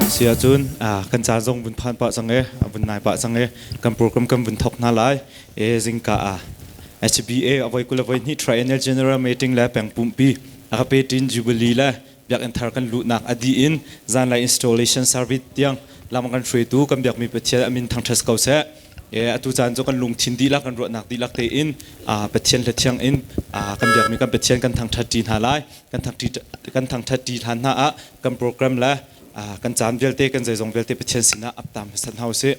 Si ahcun kan caan zong vun phan pah cang e, vun nai pah cang e, kan program kan vun thok hna lai. E zingka ah HBA avoi kul avoi hnih Triennial General Meeting le peng pumpi Agape Teen Jubilee le biakinn thar kan luhnak a dih in zanlei installation service tiang lam kan hruaitu kan biakmi Pathian amin thangṭhat ko seh. E atu caan cu kan lungthin dihlak kan ruahnak dihlak tein Pathian hlathiang in kan biakmi kan Pathian kan thangṭhat ṭi hna lai. Kan kan thangṭhat ṭi hlan hna ah kan program le kan caan vialte kan zeizong vialte Pathian sinah aptam hmasat hna usih.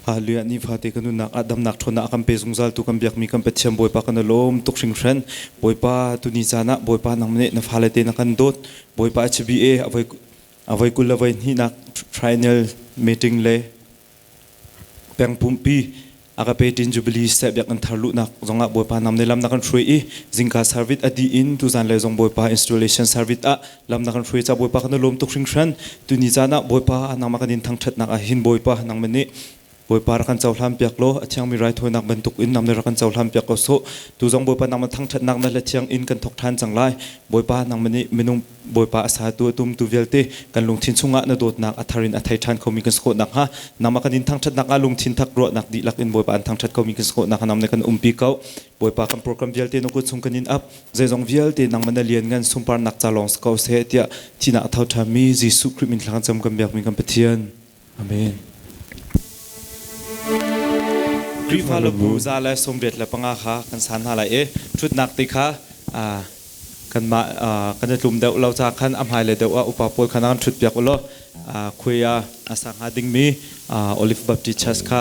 Hallelujah nifate kan nunnak ah damnak ṭhawnnak a kan pe zungzal tu kan biakmi kan Pathian Bawipa kan i lawm tuk hringhran. Bawipa tuni caan ah Bawipa nang nih na fale te na kan dawt. Bawipa HBA avoi avoi kul le voi hnihnak triennial meeting le peng pumpi Agape Teen Jubilee seh biakinn thar luhnak zongah Bawipa nam ne lam na kan hruai i zingka service a dih in tuzan le zong Bawipa installation service ah lam na kan hruai ca Bawipa kan i lawm tuk hringhran. Tuni caan ah Bawipa nangmah kan in thangṭhatnak ah hin Bawipa nangmah nih Bawipa rak kan cohlan piak law a thiangmi raithawinak bantuk in nang nih rak kan cohlan piak ko sawh. Tu zong Bawipa nangmah thangṭhatnak na le thiang in kan thawk ṭhan cang lai. Bawipa nangmah nih minung Bawipa a satu a tumtu vialte kan lungthin chungah na dawtnak a thar in a thei ṭhan khomi kan si khawh nakhnga nangmah kan in thangṭhatnak ah lungthin thak ruahnak dihlak in Bawipa an thangṭhat khomi kan si khawh nakhnga nang nih kan umpi ko. Bawipa kan program vialte na kut chung kan in ap. Zeizong vialte nangmah na lianngan sunparnak ca lawng si ko seh tiah thihnak a tho ṭhanmi Jesuh Khrih min thla kan cam kan biakmi kan Pathian. Amen. Khrihfa lubu za le 85 kha kan san hna lai i ṭhutnak ti kha kanmah kan i tlum deuh lo ca khan a hmailei deuh ah upa pawl kha nan ṭhut piak u law khui ah a sa hnga dingmi Olive Baptist Church kha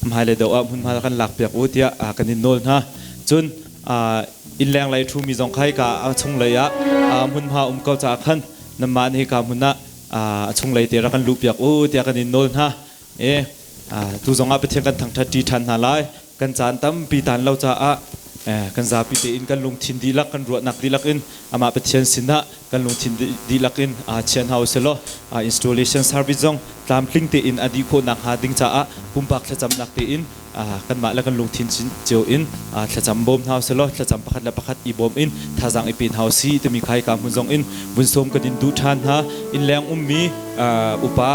hmailei deuh ah hmunhma kan lak piak u tiah kan in nawl hna. Cun innleng lei ṭhumi zong kha hika a chunglei ah hmunhma um ko caah khan nanmah nih hika hmun ah a chunglei te rak kan luhpiak u tiah kan in nawl hna. E tu zong ah Pathian kan thangṭhat ṭi ṭhan hna lai. Kan caan tampi tan lo caah kan zapi tein kan lungthin dihlak kan ruahnak dihlak in amah Pathian sinah kan lungthin dihlak in chia hna usih law installation service zong tlamtling tein a dih khawh nakhnga ding caah pumpak thlacamnak tein kanmah le kan lungthin cio in thlacam bawm hna usih law thlacam pakhat le pakhat i bawm in thazaang i pe hna usih timi kha hika hmun zong in vun sawm kan in duh ṭhan hna. Innleng ummi upa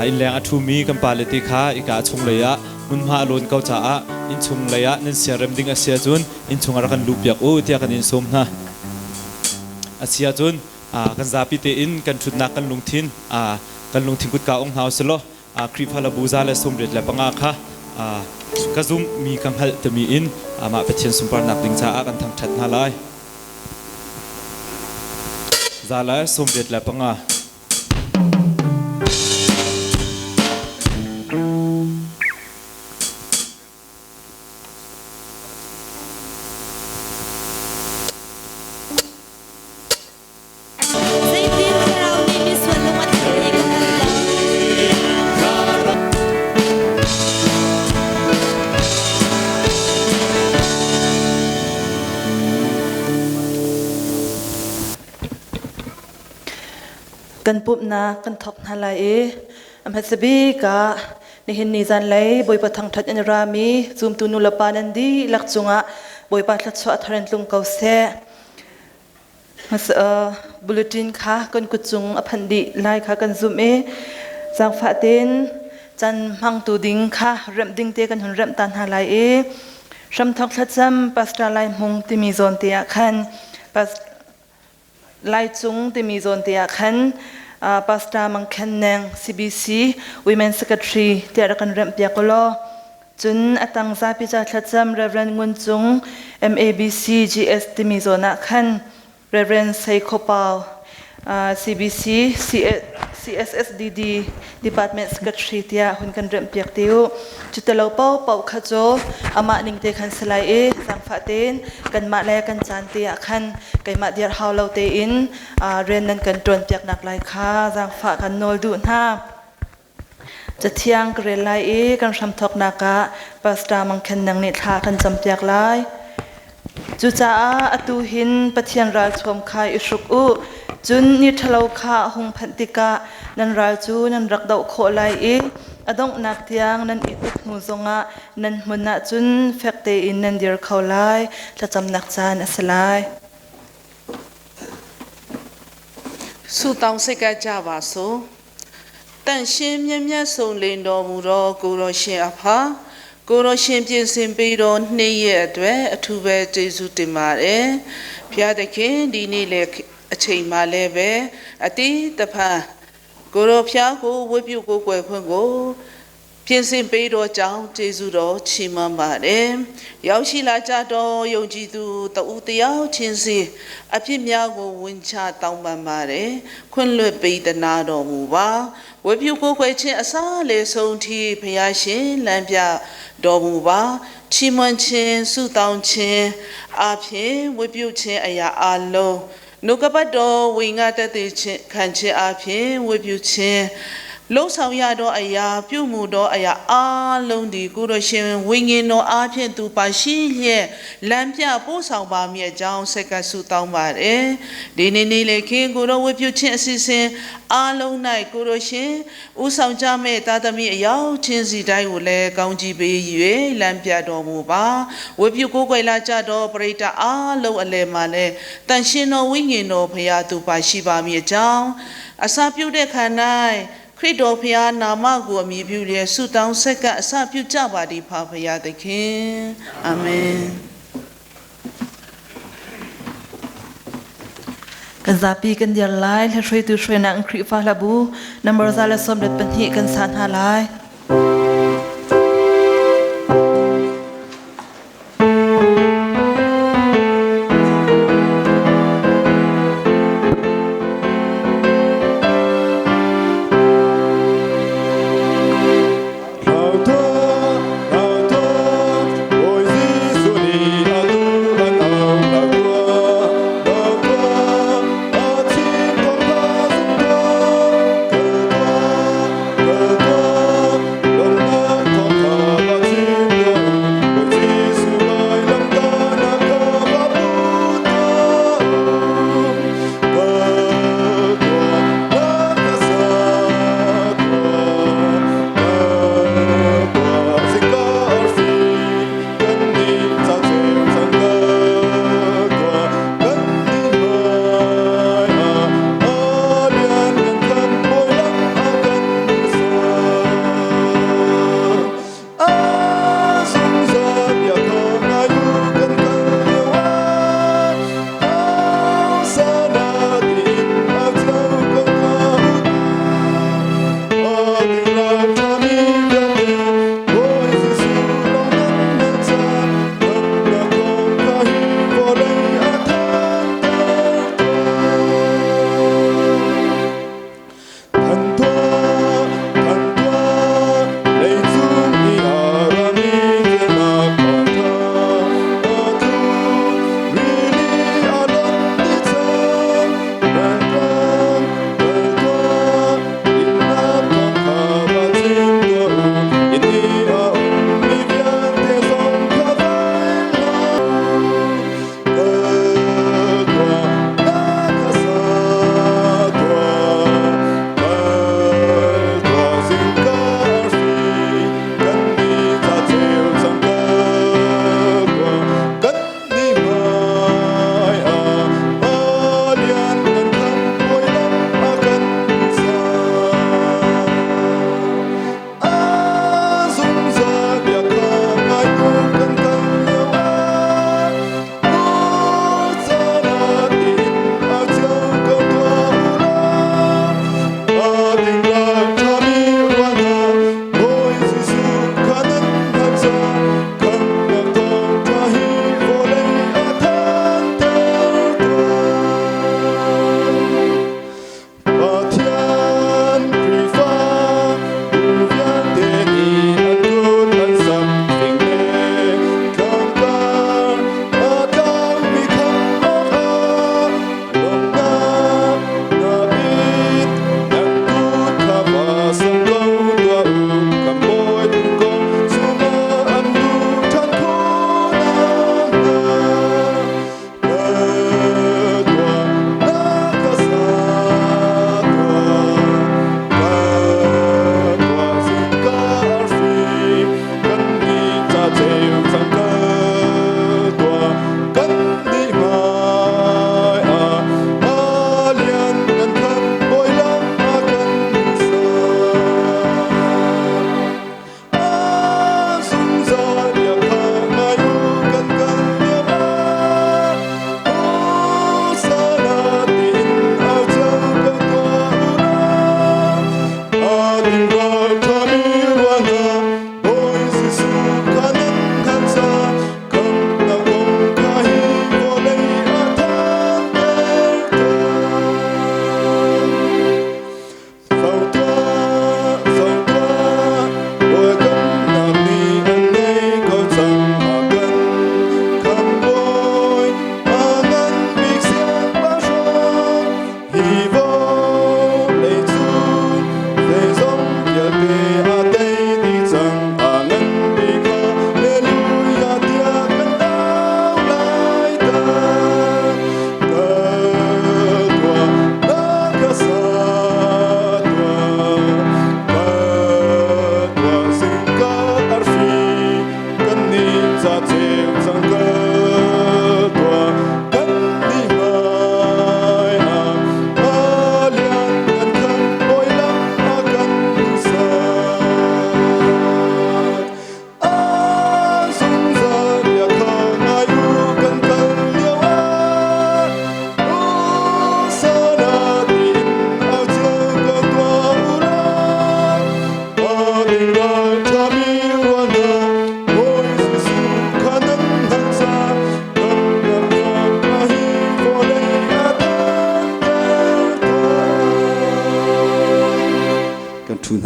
innleng a ṭhumi kan pale te kha hika chunglei ah hmunhma a lawn ko caah innchung lei ah nan siarem ding a si ahcun innchung ah rak kan luhpiak u tiah kan in sawm hna. A si ahcun kan zapi tein kan ṭhutnak kan lungthin kan lungthin kutka ong hna usih law Khrihfa le bu za le 75 kha ka zumhmi ka hngalh timi in amah Pathian sunparnak ding caah kan thangṭhat hna lai. Za le 85. Zeitin thlarau nih misual lung a thlen ti ka hngal lo. Kan pumhnak kan thawk hna lai i a hmasa bik ah nihin ni zanlei Bawipa thangṭhat in rami zumtu nulepa nan dihlak cungah Bawipa thluachuah thar in tlung ko seh. Bulletin kha kan kut cung a phanh dih lai kha kan zumh i zaangfah tein can hmangtu ding kha remh ding te kan hun remh ta hna lai i hramthawk thlacam Pastor Lai Hmung timi zawn te ah khan Lai Cung timi zawn te ah khan Pastor Mang Khen Neng CBC Women Secretary tiah rak kan remh piak ulaw Cun a tang zapi ca thlacam Rev. Ngun Cung MABC GS timi zawn ah khan Rev. Sei Khaw Pau CBC CSSDD Department Secretary tiah hun kan remh piak te u. Cutelo paohpaoh kha cu amah ning te khan si lai i zaangfah tein kanmah le kan caan te ah khan keimah dir hau lo tein rian nan kan ṭuan piak nak lai kha zaangfah kan nawl duh hna. Cathiang ka rel lai i kan hramthawknak ah Pastor Mang Khen Nang nih thla kan campiak lai. Cucaah atu hin Pathian ralchuam kha i hruk u. Cun ni ṭhalo kha a hung phanh tikah nan ral cu nan rak doh khawh lai i a donghnak tiang nan i tuk hnu zongah nan hmun ah cun fek tein nan dir kho lai. Thlacamnak caan a si lai. ဆုတောင်းစိတ်ကကြပါစို့တန်ရှင်မြတ်မြတ်ဆုံးလင်တော်မူသောကိုရောရှင်အဖကိုရောရှင်ပြင်ဆင်ပေးတော်နေ့ရက်အတွက်အထူးပဲကျေးဇူးတင်ပါတယ်ဖျားသခင်ဒီနေ့လေအချိန်မှလည်းပဲအတိတဖန်ကိုရောဖျားကိုဝတ်ပြုကိုယ်ွယ်ခွင့်ကိုပြင်ဆင်ပေးတော်ကြောင်းကျေးဇူးတော်ချီးမွမ်းပါတယ်။ရောက်ရှိလာကြတော့ယုံကြည်သူတဦးတယောက်ချင်းစီအဖြစ်များကိုဝန်ချတောင်းပန်ပါတယ်။ခွင့်လွတ်ပေးတနာတော်မူပါ။ဝေပြုကိုယ်ွယ်ခြင်းအစားလေဆုံးထိဖျားရှင်လမ်းပြတော်မူပါ။ချီးမွမ်းခြင်းဆုတောင်းခြင်းအပြင်ဝေပြုခြင်းအရာအလုံးနှုတ်ကပတ်တော်ဝင်ငါတသက်ခြင်းခံခြင်းအပြင်ဝေပြုခြင်းလှုပ်ဆောင်ရသောအရာပြုမှုသောအရာအလုံးဒီကိုရရှင်ဝိညာဉ်တော်အားဖြင့်သူပါရှိလျက်လမ်းပြပို့ဆောင်ပါမည်အကြောင်းဆက်ကဆုတောင်းပါတယ်ဒီနေ့နေ့လေခင်ကိုရဝတ်ပြုခြင်းအစီအစဉ်အလုံး၌ကိုရရှင်ဥဆောင်ကြမဲ့တာသမီအယောက်ချင်းစီတိုင်းကိုလည်းကောင်းကြီးပေး၍လမ်းပြတော်မူပါဝတ်ပြုကိုးကွယ်လာကြသောပရိသတ်အလုံးအလယ်မှာလည်းတန်ရှင်တော်ဝိညာဉ်တော်ဖရာသူပါရှိပါမည်အကြောင်းအစာပြုတဲ့ခန္ဓာခရစ်တော်ဖရာနာမကိုအမည်ပြုလျက်ဆုတောင်းဆက်ကအစပြုကြပါသည်ဖာဖရာသခင်အာမင် Kan zapi kan dir lai hla hruaitu hruainak Khrihfa hlabu number 132 kan san hna lai. Hau tua, hau tua, oi Jesu ni atu kan au lau tua, lau tua, a chim kong ka zum tua, kal tua, kal tua.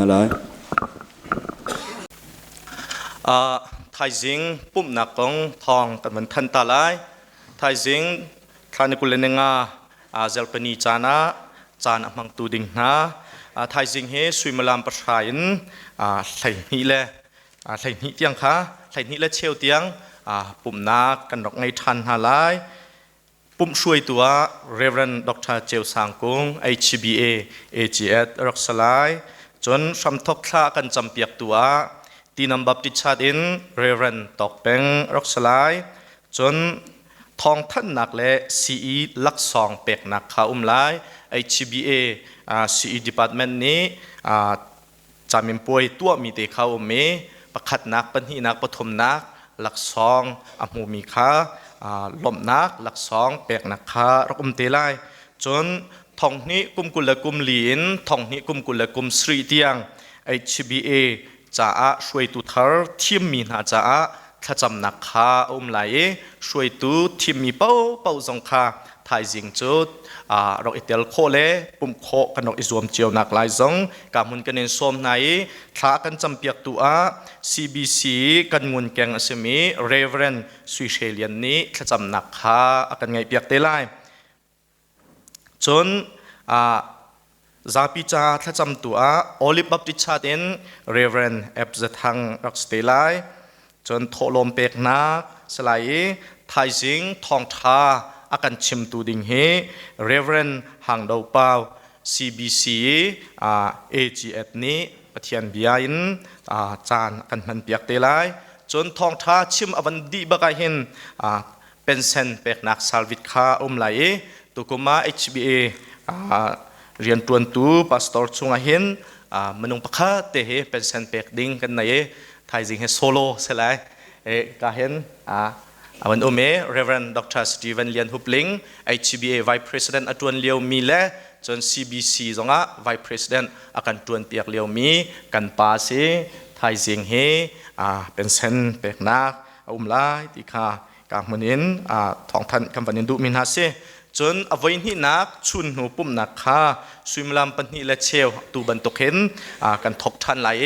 lai. Thaizing pumhnak kong thawng kan van thanh ta lai. Thaizing thla ni 25 Zelpani caan ah caan a hmangtu ding hna. Thaizing hi suimilam 9 in 12 le 12 tiang kha 12 le cheu tiang pumhnak kan rak ngei ṭhan hna lai. Pumh hruaitu ah Rev. Dr. Ceu Sang Kung, HBA, AGS rak si lai. Cun hramthok thla kan campiaktu ah Tinam Baptist Church in Rev. Tawk Peng rak si lai. Cun thawngthanhnak le CE laksawng peknak kha um lai. HBA CE Department nih Caminpuai tuahmi te kha um i pakhatnak, pahnihnak, pathumnak laksawng a hmumi kha lawmhnak laksawng peknak kha rak um te lai. Cun thonghnih kum 24 in thonghnih kum 27 tiang HBA caah hruaitu thar thimmi hna caah thlacamnak kha a um lai i hruaitu thimmi paohpaoh zong kha thaizing cu rak i tel khawh le pumh khawh kan rak i zuam cio nak lai zong ka hmun kan in sawm hna i thla kan campiak tu ah CBC kan ngunkeng a simi Reverend Sui Hre Lian nih thlacamnak kha a kan ngaihpiak te lai. Cun zapi ca thlacamtu ah Olive Baptist Church in Reverend Ep Zathang rak si te lai. Cun thawhlawm peknak si lai i thaizing thawngṭha a kan chimtu ding hi Reverend Hang Do Pau CBC AGF nih Pathian bia in caan a kan hmanpiak te lai. Cun thawngṭha chim a van dih bak ah hin pension peknak salvit kha a um lai i tukum ah HBA rianṭuantu pastor chungah hin minung pakhat te hi pension pek ding kan nei i thaizing hi solo si lai. Ka hin avan um i Reverend Dr. Stephen Lian Hup Ling HBA Vice President a ṭuan lio mi le cun CBC zongah Vice President a kan ṭuan piak lio mi kan pa si. Thaizing hi pension peknak a um lai ti kha ka hmun in thawngthanh kan van in duhmi hna si. Cun a voi hnihnak chun hnu pumhnak kha suimilam 2 le cheu tu bantuk hin kan thok ṭhan lai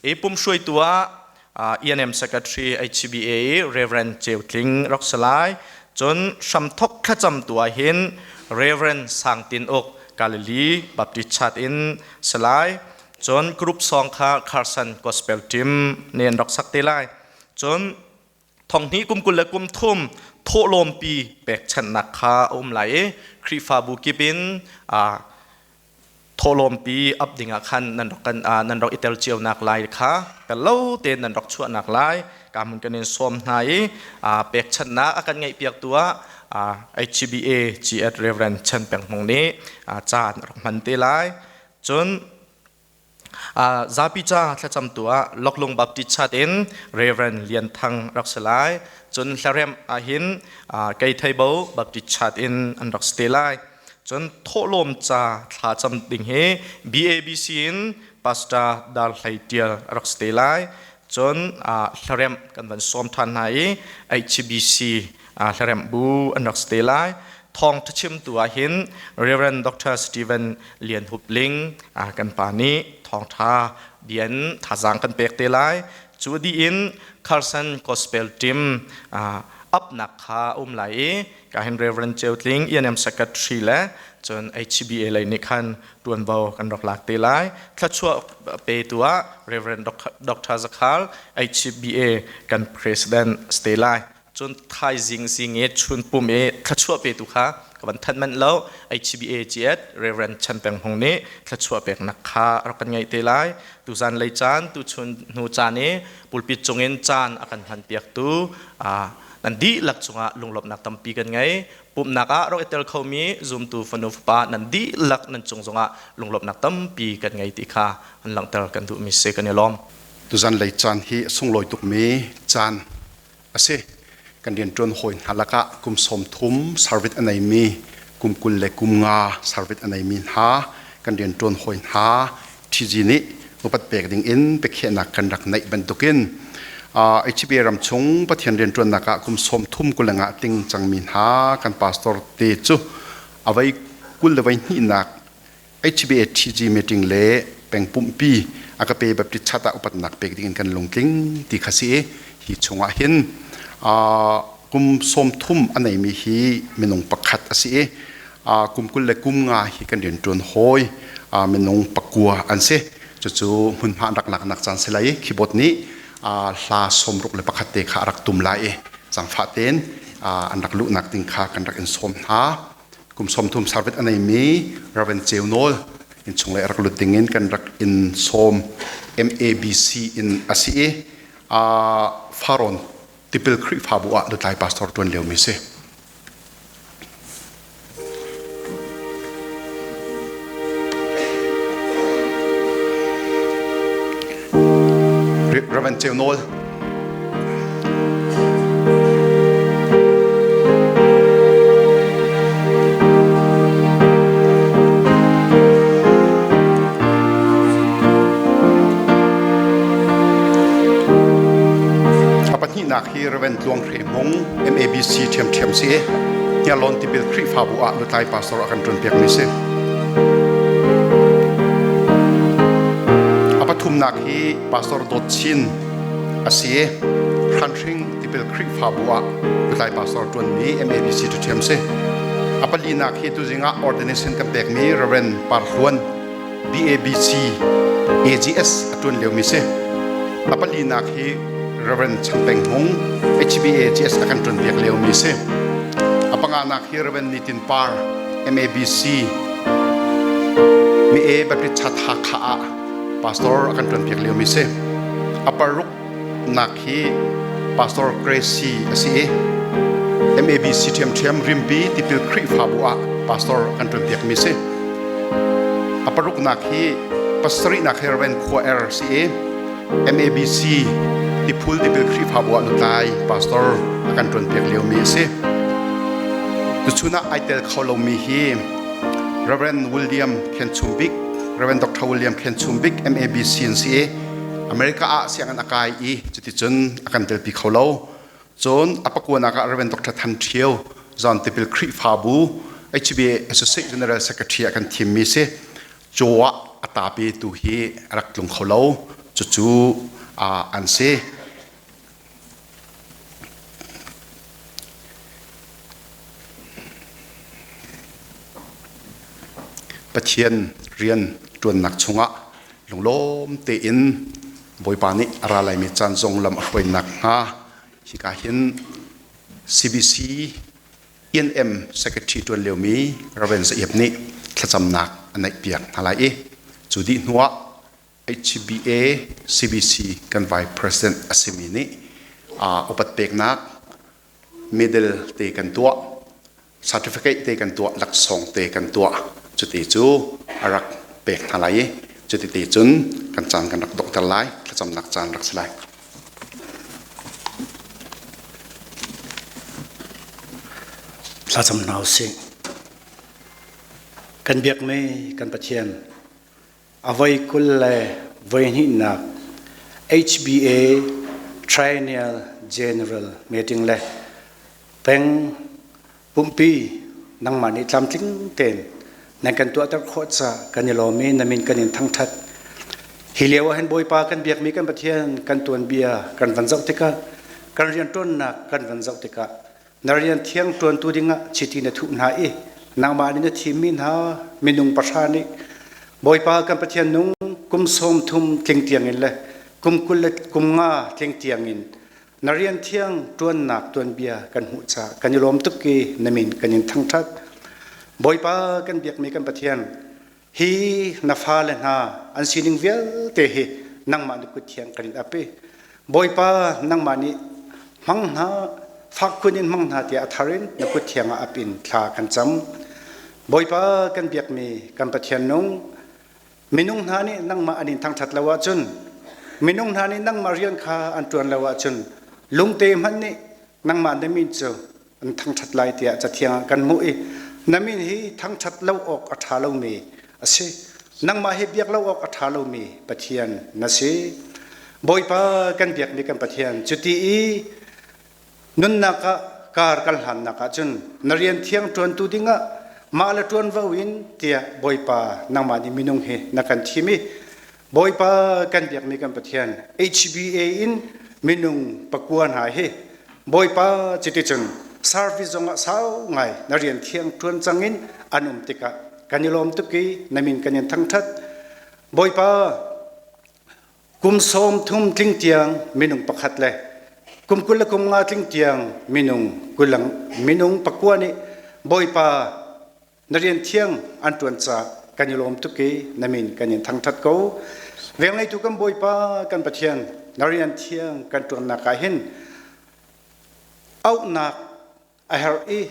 i pum hruaitu ah ENM Secretary HBA Reverend Ceu Tling rak si lai. Cun hramthok thlacam tu ah hin Reverend Sang Tin Uk Galilee Baptist Church in si lai. Cun group song kha Carson Gospel Team nih an rak sak te lai. Cun thonghnih kum 23 thawhlawmpi pekchanhnak kha a um lai i Khrihfabu kip in thawhlawmpi ap dingah khan nan rak kan nan rak i tel cio nak lai kha pello tein nan rak chuahnak lai ka mun kan in sawm hna i pekchanhnak a kan ngeihpiak tu ah HBA GS Reverend Chen Peng Hmung nih caan rak hman te lai. Cun Zapi ca thlacamtu ah Loklung Baptist Church in Reverend Lian Thang rak si lai. Cun hlaremh ahhin Keitheibo Baptist Church in an rak si te lai. Cun thawhlawm ca thlacam ding hi BABC in Pastor Dar Hlei Tial rak si te lai. Cun hlaremh kan van sawm ṭhan hna i HBC hlaremh bu an rak si te lai. Thawngṭha chimtu ahhin Reverend Dr. Stephen Lian Hup Ling kan pa nih thawngṭha bian thazaang kan pek te lai. Cu dih in Carson Gospel Team upnak kha a um lai i ka hin Reverend Ceu Tling ENM Secretary le cun HBA lei nih khan tuanvo kan rak lak te lai. Thluachuah petu ah Reverend Dr. Zakhal HBA kan President si te lai. Cun thaizing zing i chun pum i thluachuah petu kha ka van thanh manh lo. HBA GS Reverend Chan Peng Hmung nih thluachuah peknak kha rak kan ngeih te lai. Tuzan lei caan, tuchun hnu caan i pulpit cungin caan a kan hman piaktu nan dihlak cungah lunglawmhnak tampi kan ngei. Pumhnak ah rak i tel khomi zumtu fanu fapa nan dihlak nan cung zongah lunglawmhnak tampi kan ngei ti kha an langhter kan duhmi si. Kan i lawm. Tuzan lei caan hi a sunglawi tukmi caan a si. Kan rianṭuan hawi hna lakah kum 30 service a neimi, kum 25 service a neimi hna kan rianṭuan hawi hna TG nih upat pek ding in biakhiahnak kan rak neih bantukin HBA ram chung Pathian rianṭuannak ah kum 30 25 tling cangmi hna kan pastor te cu avei 22 nak HBA TG meeting le pengpumpi Agape Baptist Church ah upatnak pek ding in kan lungtling ti kha si i hi chungah hin kum 30 a neimi hi minung pakhat a si i kum 20 le kum nga hi kan rianṭuan hawi minung pakua an si. Cucu hmunhma an rak laknak caan si lai i keyboard nih hla 61 te kha a rak tum lai i zaangfah tein an rak luhnak ding kha kan rak in sawm hna. Kum 30 service a neimi Reverend Ceu Nawl innchung lei a rak lut ding in kan rak in sawm. MABC in a si i Farrawn Tipil Khrihfabu ah lutlai pastor ṭuan liomi si. Reverend Ceu Nawl. A pahnihnak hi Reverend Tluang Hre Hmung MABC ṭhiamṭhiam si i Hniarlawn Tipil Khrihfabu ah lutlai pastor a kan ṭuanpiakmi si. A pathumnak hi Pastor Dawt Chin a si i Hranhring Tipil Khrihfabu ah lutlai pastor ṭuanmi MABC ṭhiamṭhiam si. A palinak hi tuzing ah ordination kan pekmi Reverend Par Hluan BABC AGS a ṭuan liomi si. A palinak hi Reverend Chan Peng Hmung HBAGS a kan ṭuanpiak liomi si. A panganak hi Reverend Nitin Par MABC Mi E Baptist Chat Hakha ah pastor a kan ṭuanpiak liomi si. A paruk nak hi Pastor Gracie a si i MABC ṭhiamṭhiam Rimpi Tipil Khrihfabu ah pastor kan ṭuanpiakmi si. A paruknak hi pasarihnak hi Reverend Khua Er si i MABC Tiphul Tipil Khrihfabu ah lutlai pastor a kan ṭuanpiak liomi a si. Tuchun ah ai tel kho lomi hi Reverend William Khen Chum Bik, Reverend Dr. William Khen Chum Bik MABC an si i America ah sianginn a kai i cuticun a kan telpi kho lo. Cun a pakuanak ah Reverend Dr. Than Ṭhio, Zon Tipil Khrihfabu HBA Associate General Secretary ah kan thimmi si. Caw ah a tapi tu hi a rak tlung kho lo. Cucu an si. Pathian rian ṭuannak chungah lunglawm tein Bawipa nih a ra laimi caan zong lam a hruai nakhnga hika hin CBC ENM Secretary ṭuan liomi Reverend Za Iap nih thlacamnak a neihpiak hna lai i cu dih hnuah HBA CBC kan Vice President a simi nih upat peknak medal te kan tuah, certificate te kan tuah, laksawng te kan tuah. Cuti cu a rak pek hna lai i cuti te cun kan caan kan rak donghter lai, thlacamnak caan rak si lai. Thlacam hna usih. Kan biakmi kan Pathian a voi 22nak HBA Triennial General Meeting le peng pumpi nangmah nih tlamtling tein nan kan tuahter khawh ca kan i lawm i na min kan in thangṭhat. Hi lio ah hin Bawipa kan biakmi kan Pathian kan tuanbia kan van zoh tikah kan rianṭuannak kan van zoh tikah na rian thiang ṭuantu dingah chiti na thuh hna i nangmah nih na thimmi hna minung pahra nih Bawipa kan Pathian nung kum 30 tling tiangin le kum 20 le kum nga tling tiangin na rian thiang ṭuannak tuanbia kan hmuh caah kan i lawm tuk i na min kan in thangṭhat. Bawipa kan biakmi kan Pathian hi na fale hna an sining vialte hi nangmah na kut thiang kan in ap i Bawipa nangmah nih hmang hna fak khun in hmang hna tiah a thar in na kut thiang ah ap in thla kan cam. Bawipa kan biakmi kan Pathian nung minung hna nih nangmah an in thangṭhat lo ahcun minung hna nih nangmah rian kha an ṭuan lo ahcun lungte hmanh nih nangmah na min cu an thangṭhat lai tiah Cathiang ah kan hmuh i na min hi thangṭhat lo awk a ṭha lomi a si. Nangmah hi biak lo awk a ṭha lomi Pathian na si. Bawipa kan biakmi kan Pathian cuti i nunnak ah kar kan hlannak ah cun na rian thiang ṭuantu dingah mah le ṭuanvo in tiah Bawipa nangmah nih minung hi na kan thim i. Bawipa kan biakmi kan Pathian HBA in minung pakua hna hi Bawipa cuticun service zongah sau ngai na rian thiang ṭuan cang in an um tikah kan i lawm tuk i na min kan in thangṭhat. Bawipa kum 30 tling tiang minung pakhat le kum 20 le kum nga tling tiang minung kulang minung pakua nih Bawipa Na rian thiang an ṭuan caah kan i lawm tuk i na min kan in thangṭhat ko. Vengleitu kan Bawipa kan Pathian, na rian thiang kan ṭuannak ah hin auhnak a herh i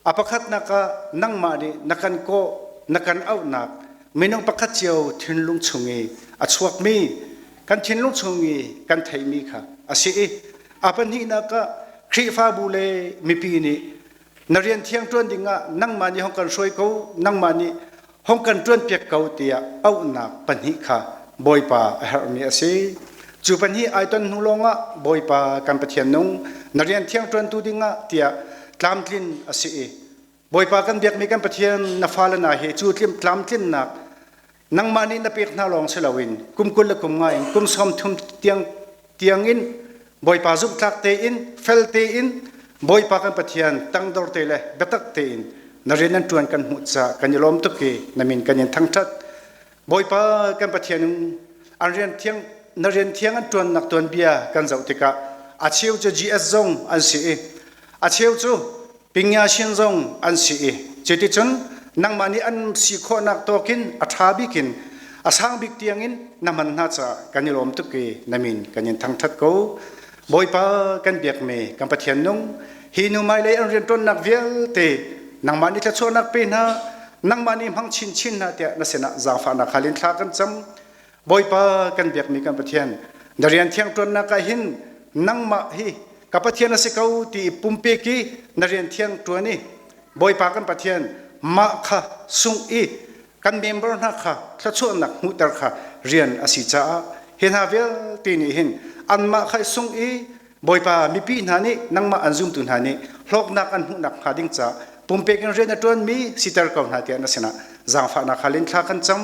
a pakhatnak ah nangmah nih na kan kawh, na kan auhnak minung pakhat cio thinlung chung i a chuakmi kan thinlung chung i kan theihmi kha a si i a pahnihnak ah Khrihfabu le mipi nih Na rian thiang ṭuan dingah nangmah nih hong kan hruai ko, nangmah nih hong kan ṭuanpiak ko tiah auhnak pahnih kha Bawipa a herhmi a si. Cu pahnih ai ton hnu lawngah Bawipa kan Pathian nung na rian thiang ṭuantu dingah tiah tlamtlin a si i Bawipa kan biakmi kan Pathian na fale hna hi cu tlamtlinnak nangmah nih na pek hna lawng si loin kum 20 le kum nga in kum 30 tiang tiangin Bawipa zumhtlak tein fel tein Bawipa kan Pathian tangdor te le biatak tein na rian nan ṭuan kan hmuh caah kan i lawm tuk i na min kan in thangṭhat. Bawipa kan Pathian an rian thiang na rian thiang an ṭuannak tuanbia kan zoh tikah a cheu cu GS zong an si i a cheu cu Pingyashin zong an si i cuticun nangmah nih an si khawhnak tawkin a ṭha bik in a sang bik tiangin na hman hna caah kan i lawm tuk i na min kan in thangṭhat ko. Bawipa kan biakmi kan Pathian nung hi nu hmailei an rianṭuannak vialte nangmah nih thluachuahnak pe hna nangmah nih hmang chinchin hna tiah na sinah zaangfahnak hal in thla kan cam. Bawipa kan biakmi kan Pathian na rian thiang ṭuannak ah hin nangmah hi ka Pathian a si ko ti i pumpek i na rian thiang ṭuan i Bawipa kan Pathian mah kha sungh i kan member hna kha thluachuahnak hmuhter kha rian a si caah hi hna vialte nih hin anmah kha sungh i Bawipa mipi hna nih nangmah an zumtu hna nih hlawknak an hmuhnak hnga ding caah pumpek in rian a ṭuanmi siter ko hna tiah na sinah zaangfahnak hal in thla kan cam.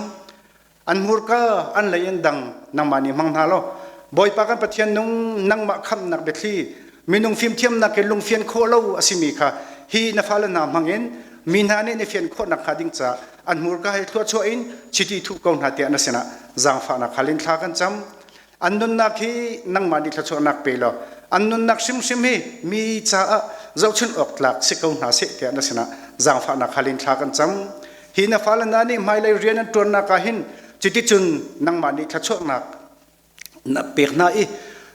An hmurka an lei in dang nangmah nih hmang hna law Bawipa kan Pathian nung nangmah khamhnak biathli minung fimthiamnak in lungfian khawh lo a simi kha hi na fale hna hmang in mi hna nih na fian khawh nakhnga ding caah an hmurka he thluachuah in chiti thuh ko hna tiah na sinah zaangfahnak hal in thla kan cam. An nunnak hi nangmah nih thluachuahnak pe law an nunnak hrimhrim hi mi caah zohchunh awk tlak si ko hna seh tiah na sinah zaangfahnak hal in thla kan cam. Hi na fale hna nih hmailei rian an ṭuannak ah hin cuticun nangmah nih thluachuahnak na pek hna i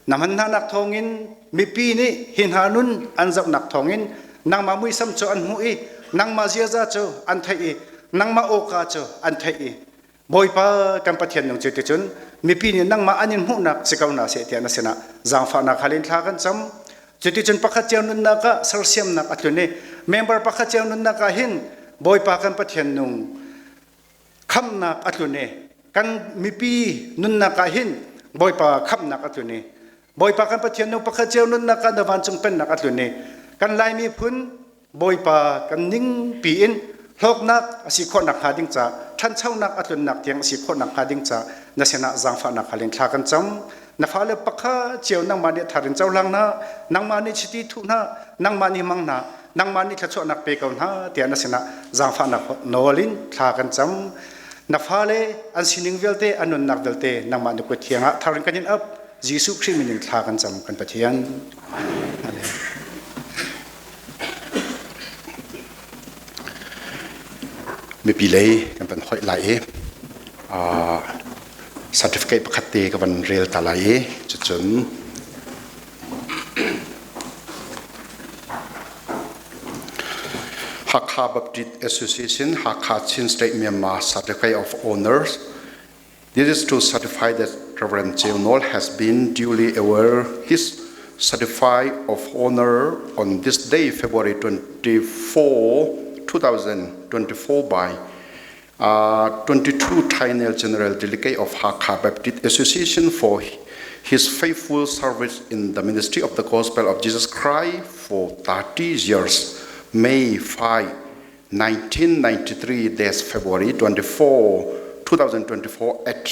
na hman hnanak thawngin mipi nih hi hna nun an zohnak thawngin nangmah muisam cu an hmuh i nangmah ziaza cu an theih i nangmah awka cu an theih i Bawipa kan Pathian nung cu ticun mipi nih nangmah an in hmuhnak si ko hna seh tiah na sinah zaangfahnak hal in thla kan cam. Cuticun pakhat cio nunnak ah sersiamnak a tlun i member pakhat cio nunnak ah hin Bawipa kan Pathian nung khamhnak a tlun i kan mipi nunnak ah hin Bawipa khamhnak a tlun i Bawipa kan Pathian nung pakhat cio nunnak ah na vancung pennak a tlun i kan Lai miphun Bawipa kan ning piin hlawknak a si khawh nakhnga ding ca ṭhanchonak a tlunnak tiang a si khawh nakhnga ding ca na sinah zaangfahnak hal in thla kan cam. Na fale pakhat cio nangmah nih thar in cohlang hna, nangmah nih chiti thuh hna, nangmah nih mang hna, nangmah nih thluachuahnak pe ko hna tiah na sinah zaangfahnak nawl in thla kan cam. Na fale an sining vialte, an nunnak vialte nangmah na kut thiang ah thar in kan in ap. Jesuh Khrih min in thla kan cam kan Pathian. Amen. Mipi lei kan van hoih lai i certificate pakhat te ka van rel ta lai i cucun Hakha Baptist Association Hakha Chin State Myanmar Certificate of Honors This is to certify that Reverend Cheu Nawl has been duly aware his certified of honor on this day, February 24, 2024 by 22 Triennial General Delegate of Hakha Baptist Association for his faithful service in the ministry of the Gospel of Jesus Christ for 30 years, May 5, 1993, dash February 24, 2024 at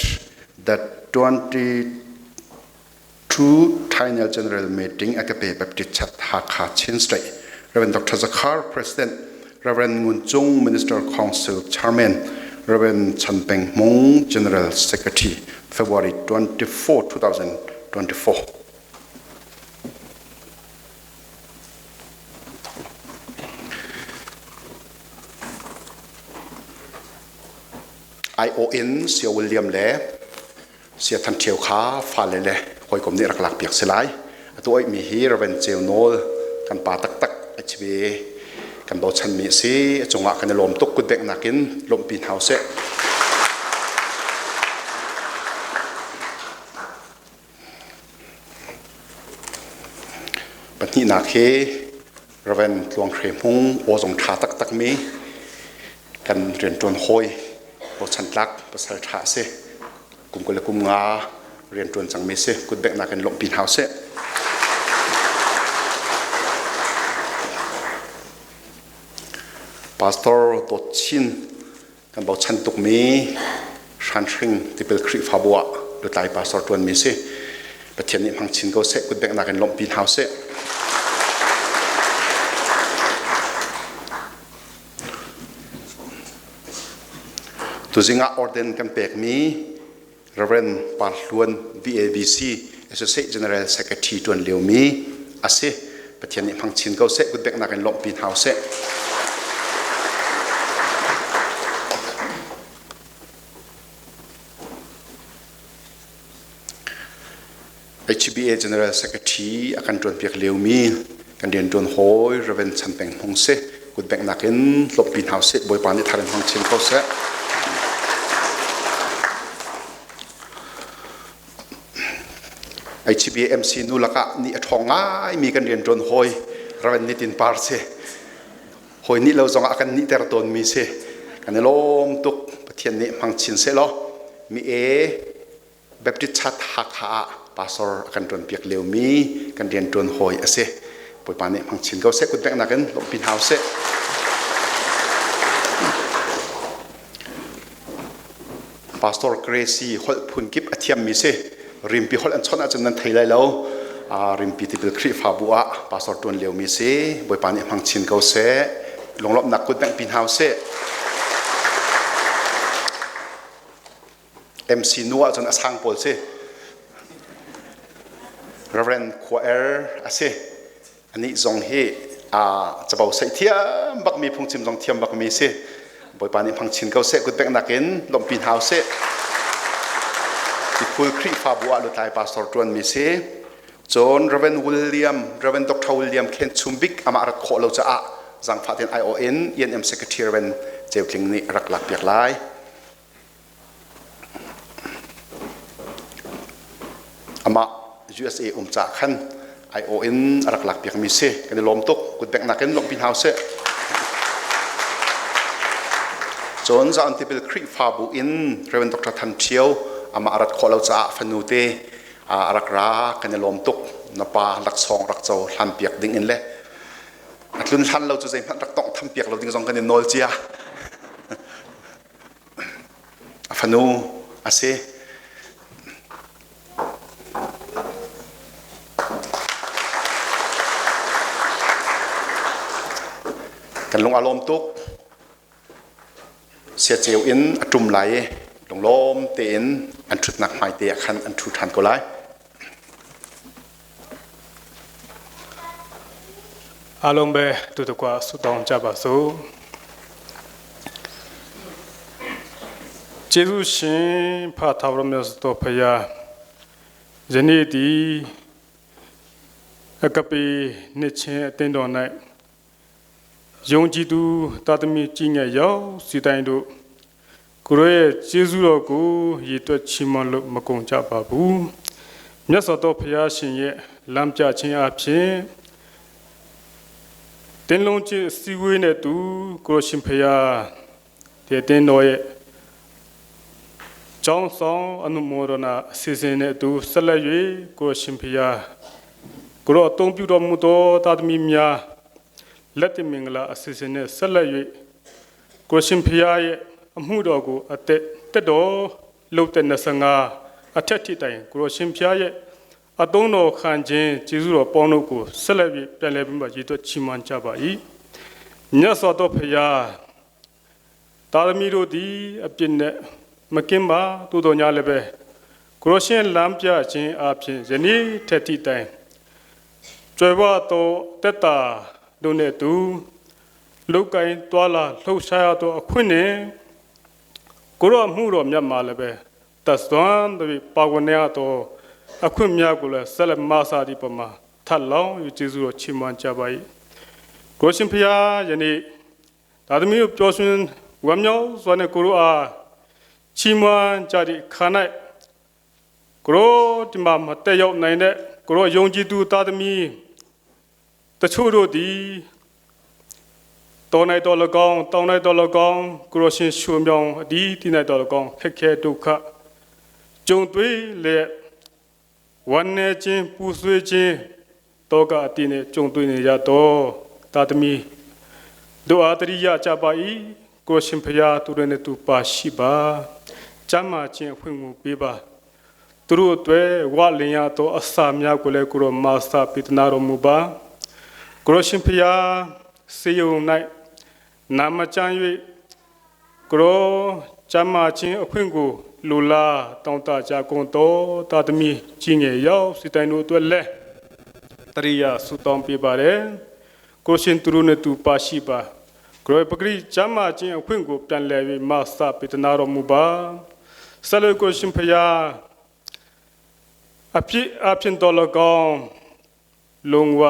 The 22 Triennial General Meeting Agape Baptist Church Hakha Chin State Reverend Dr. Zakhar President Reverend Ngun Cung Minister Council Chairman Reverend Chan Peng Mung General Secretary February 24 2024 ION Sia William le Sia Than Ṭhio kha fale le hawikom nih rak lakpiak si lai. Atu oihmi hi Reverend Ceu Nawl kan pa taktak HB kan bochanmi a si. A cungah kan i lawm tuk kutbengh in lawmhpi hna usih. Pahnihnak hi Reverend Tluang Hre Hmung aw zong ṭha taktakmi kan rianṭuan hawi bochan tlak pasal ṭha a si. Kum 20 le kum nga rianṭuan cangmi a si. Kutbeknak in lawmhpi hna usih. Pastor Dawt Chin kan bochan tukmi Hranhring tipil Khrihfabu ah lutlai pastor ṭuanmi si. Pathian nih hmang chin ko seh, kutbeknak in lawmhpi hna usih. Tuzing ah orden kan pekmi Reverend Par Hluan VABC Associate General Secretary ṭuan liomi a si. Pathian nih hmang chin ko seh, kutbeknak in lawmhpi hna usih. HBA General Secretary a kan ṭuanpiak liomi kan rianṭuan hawi Reverend Chan Peng Hmung si kutbeknak in lawmhpi hna usih. Bawipa nih thar in hmang chin ko seh. HBMC nu lakah ni a ṭhawng ngaimi kan rianṭuan hawi Reverend Nitin Par si. Hawi nih lo zongah a kan nihter tawnmi si. Kan i lawm tuk. Pathian nih hmang chin sehlaw mi e Baptist Church Hakha ah pastor a kan ṭuanpiak liomi kan rianṭuan hawi a si. Bawipa nih hmang chin ko seh, kutbeknak in lawmhpi hna usih. Pastor Gracie holh phun kip a thiammi si. Rimpi holh an chawnh ahcun nan thei lai lo. Rimpi tipil Khrihfabu ah pastor ṭuan liomi si. Bawipa nih hmang chin ko seh. Lunglawmhnak kut benghpi hna usih. MC nu ahcun a sang pawl si. Reverend Khua Er a si. Anih zong hi cabo saih thiam bakmi phungchim zong thiam bakmi si. Bawipa nih hmang chin ko seh, kutbeknak in lawmhpi hna usih. Tiphul Khrihfabu ah lutlai pastor ṭuanmi si. Cun Reverend William, Reverend Dr. William Khen Chum Bik amah rat khawh lo caah zangfah tein aiawh in ENM Secretary Reverend Ceu Tling nih rak lakpiak lai. Amah USA um caah khan aiawh in a rak lakpiakmi si. Kan i lawm tuk. Kutbeknak in lawmhpi hna usih. Cun Zion Tipil Khrihfabu in Reverend Dr. Than Ṭhio amah a rat khawh lo caah fanu te a rak ra. Kan i lawm tuk. Na pa laksawng rak co hlanpiak ding in le a tlun hlan lo cu zeihmanh rak tongh thampiak lo ding zong kan i nawl cia. A fanu a si. Kan lung a lawm tuk. Siaceu in a ṭum lai i lunglawm tein an ṭhutnak hmaite ah khan an ṭhu ṭhan ko lai. အားလုံးပဲတူတကွဆုတောင်းကြပါစို့ကျေးဇူးရှင်ဖထာဝရမြတ်တော်ဖရာယနေ့ဒီအကပေနှစ်ချင်းအတင်းတော်၌ယုံကြည်သူတာသမီကြီးငယ်ရောက်စီတိုင်းတို့ ကိုရောရဲ့ကျေးဇူးတော်ကိုရည်တွက်ချီးမွမ်းလို့မကုန်ကြပါဘူးမြတ်စွာသောဘုရားရှင်ရဲ့လမ်းပြခြင်းအပြင်တင်းလုံးချစ်အစည်းအဝေးနဲ့တူကိုရောရှင်ဘုရားဒီတင်းတော်ရဲ့ကျောင်းဆောင်အနုမောဒနာအစီအစဉ်နဲ့တူဆက်လက်၍ကိုရောရှင်ဘုရားကိုရောအသုံးပြုတော်မူသောသာသမီများလက်တင်မင်္ဂလာအစီအစဉ်နဲ့ဆက်လက်၍ကိုရှင်ဖျားရဲ့အမှုတော်ကိုအသက်တက်တော်လုတ်တဲ့25 အထက်ထိတိုင်ကိုရောရှင်ဖျားရဲ့အတုံးတော်ခံခြင်းကျေးဇူးတော်ပေါင်းတို့ကိုဆက်လက်ပြီးပြန်လည်ပြီးမှရည်သွက်ချီးမွမ်းကြပါ၏မြတ်စွာသောဖျားသာသမီတို့သည်အပြစ်နဲ့မကင်းပါသို့တော်ညာလည်းပဲကိုရောရှင်လမ်းပြခြင်းအပြင်ယနေ့ထက်ထိတိုင်ကျွယ်ဝသောတက်တာတို့နှင့်အတူလုတ်ကင်တွာလာလှုပ်ရှားရသောအခွင့်နှင့်ကိုရောမှုတော်မြတ်မှာလည်းပဲတတ်သွမ်းသည်ပါဝင်ရသောအခွင့်များကိုလည်းဆက်လက်မဆာသည့်ပမာထပ်လောင်းယူကျေးဇူးတော်ချီးမွမ်းကြပါ၏ကိုရှင်ဖျားယနေ့သာသမီတို့ပျော်ရွှင်ဝမ်းမြောက်စွာနဲ့ကိုရောအားချီးမွမ်းကြသည့်ခါ၌ကိုရောဒီမှာမတက်ရောက်နိုင်တဲ့ကိုရောယုံကြည်သူသာသမီတချို့တို့သည်တော်နိုင်တော်၎င်းတောင်းနိုင်တော်၎င်းကိုရောရှင်ရှုံမြောင်အဒီတိနိုင်တော်၎င်းခက်ခဲဒုက္ခကြုံတွေ့လျက်ဝမ်းနည်းခြင်းပူဆွေးခြင်းတောကအတိနှင့်ကြုံတွေ့နေရတော့သာသမီတို့အားတရိယကြပါ၏ကိုရှင်ဖျားသူတို့နဲ့သူပါရှိပါကျမ်းမာခြင်းအခွင့်ကိုပေးပါသူတို့အတွက်ဝလင်ရသောအစာများကိုလည်းကိုရောမာစာပိတနာတော်မူပါကိုရောရှင်ဖျားစေယုံ၌နာမကျမ်း၍ကိုရောကျမ်းမာခြင်းအခွင့်ကိုလူလာတောင်းတကြကုန်သောတာသမီကြီးငယ်ရောက်စီတိုင်တို့အတွက်လည်းတရိယာဆုတောင်းပေးပါတယ်ကိုရှင်သူတို့နဲ့သူပါရှိပါကိုရောပဂရိကျမ်းမာခြင်းအခွင့်ကိုပြန်လည်၍မဆပိတနာတော်မူပါဆလကိုရှင်ဖျားအပြစ်အဖြစ်တော်၎င်းလုံဝ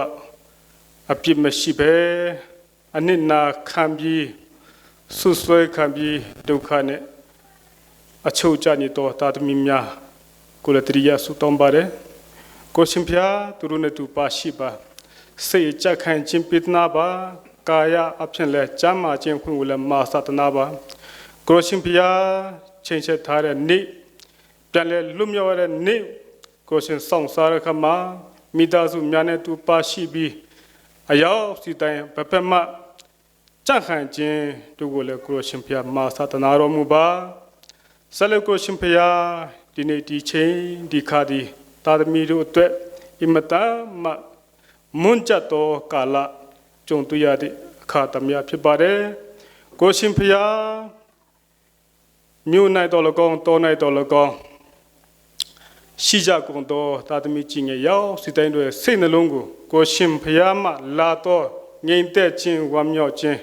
အပြစ်မရှိဘဲအနစ်နာခံပြီးဆွဆွဲခံပြီးဒုက္ခနဲ့အချုပ်ကြနေတော့တာသမီများကိုလတရိယဆုတောင်းပါတယ်ကိုရှင်ဖျားသူတို့နဲ့သူပါရှိပါစိတ်ကြက်ခံခြင်းပိတနာပါကာယအဖြစ်လဲကျမ်းမာခြင်းခွင့်ကိုလည်းမာသတနာပါကိုရှင်ဖျားချိန်ချက်ထားတဲ့နေ့ပြန်လဲလွတ်မြောက်ရတဲ့နေ့ကိုရှင်ဆောင်စားရခမှာမိသားစုများနဲ့သူပါရှိပြီးအယောက်စီတိုင်းဘပမကြက်ခံခြင်းတို့ကိုလည်းကိုရှင်ဖျားမာသတနာတော်မူပါဆလကိုရှင်ဖျားဒီနေ့ဒီချိန်ဒီခါဒီတာသမီတို့အတွက်အင်မတန်မှမွန်ကြတော့ကာလကြုံတွေ့ရတဲ့အခါသမယဖြစ်ပါတယ်ကိုရှင်ဖျားမြို့၌တော်၎င်းတော၌တော်၎င်းရှိကြကုန်သောတာသမီကြီးငယ်ရောက်စီတိုင်းတို့ရဲ့စိတ်နှလုံးကိုကိုရှင်ဖျားမှလာတော့ငြိမ်သက်ခြင်းဝမ်းမြောက်ခြင်း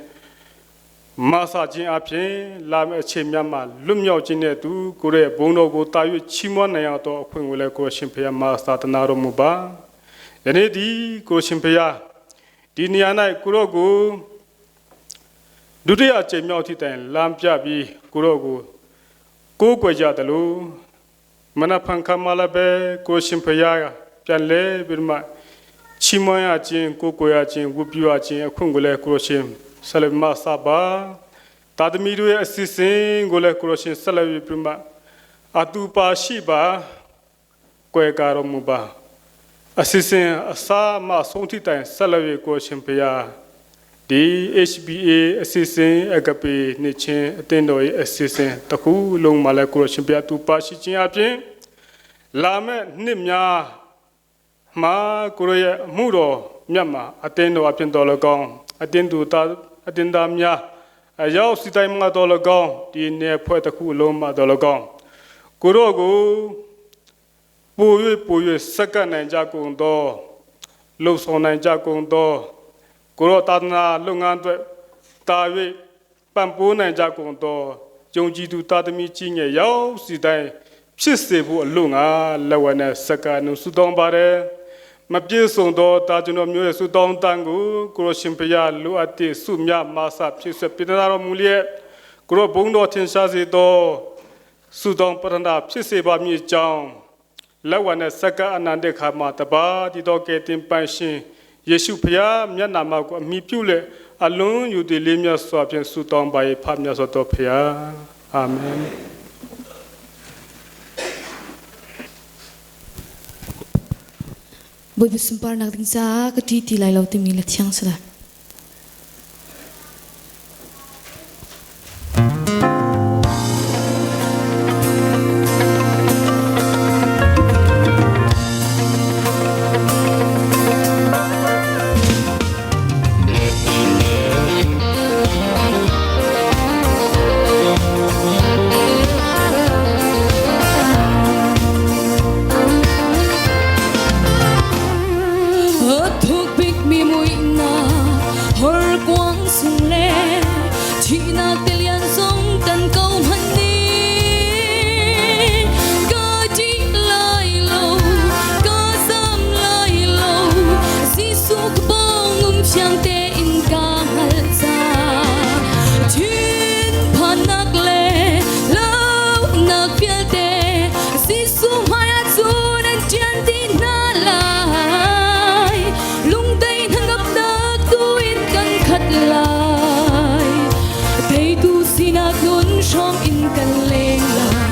မဆာခြင်းအပြင်လာမယ့်အချိန်များမှာလွတ်မြောက်ခြင်းနဲ့အတူကိုရဲ့ဘုန်းတော်ကိုတာ၍ချီးမွမ်းနိုင်အောင်တော့အခွင့်ကိုလည်းကိုရှင်ဖျားမဆာတနာတော်မူပါယနေ့ဒီကိုရှင်ဖျားဒီနေရာ၌ကိုရောကိုဒုတိယအကြိမ်မြောက်ထိတိုင်လမ်းပြပြီးကိုရောကိုကိုးကွယ်ကြတယ်လို့မနဖန်ခမလာပဲကိုရှင်ဖျားပြန်လဲပြီးမှချီးမွမ်းရခြင်းကိုးကွယ်ရခြင်းဝတ်ပြုရခြင်းအခွင့်ကိုလည်းကိုရှင်ဆလမဆာပါတာသမီတို့ရဲ့အစီအစဉ်ကိုလည်းကိုရှင်ဆက်လက်ပြီးမှအတူပါရှိပါကွယ်ကာတော်မူပါအစီအစဉ်အစာမဆုံးထိတိုင်ဆက်လက်ပြီးကိုရှင်ဖျားဒီ HBA အစီအစဉ်အကပေနှစ်ချင်းအတင်းတော်ရဲ့အစီအစဉ်တစ်ခုလုံးမှာလည်းကိုရှင်ဖျားသူပါရှိခြင်းအပြင်လာမယ့်နှစ်များမှာကိုရရဲ့အမှုတော်မြတ်မှာအတင်းတော်အပြင်တော်၎င်းအတင်းသူသားအတင်းသားများအရောက်စီတိုင်းမှာတော်၎င်းဒီနယ်ဖွဲ့တစ်ခုလုံးမှာတော်၎င်းကိုရောကိုပူ၍ပူ၍စက္ကန့်နိုင်ကြကုန်သောလှုပ်ဆောင်နိုင်ကြကုန်သောကိုရောတာသနာလုပ်ငန်းအတွက်တာ၍ပံ့ပိုးနိုင်ကြကုန်သောယုံကြည်သူတာသမီကြီးငယ်ရောက်စီတိုင်းဖြစ်စေဖို့အလို့ငါလက်ဝဲနဲ့စက္ကန့်နှုဆုတောင်းပါတယ်မပြည့်စုံသောတာကျွန်တော်မျိုးရဲ့ဆုတောင်းတန်ကိုကိုရောရှင်ဖျားလိုအပ်တဲ့ဆုမြမဆဖြစ်ဆွပြနာတော်မူလျက်ကိုရောဘုန်းတော်ထင်ရှားစေသောဆုတောင်းပရဏဖြစ်စေပါမည်ကြောင်းလက်ဝဲနဲ့စက္ကအနန္တခါမှာတပါဒီတော်ကဲတင်ပန်ရှင်ယေရှုဖျားမျက်နာမကိုအမိပြုလက်အလွန်ယူတည်လေးမြတ်စွာဖြင့်ဆုတောင်းပါ၏ဖမြတ်စွာတော်ဖျားအာမင် Bawipa sunparnak ding caah ka ṭi ti lai lo timi le thiang si lai. Teitu sinak nun hram in kan leng lai.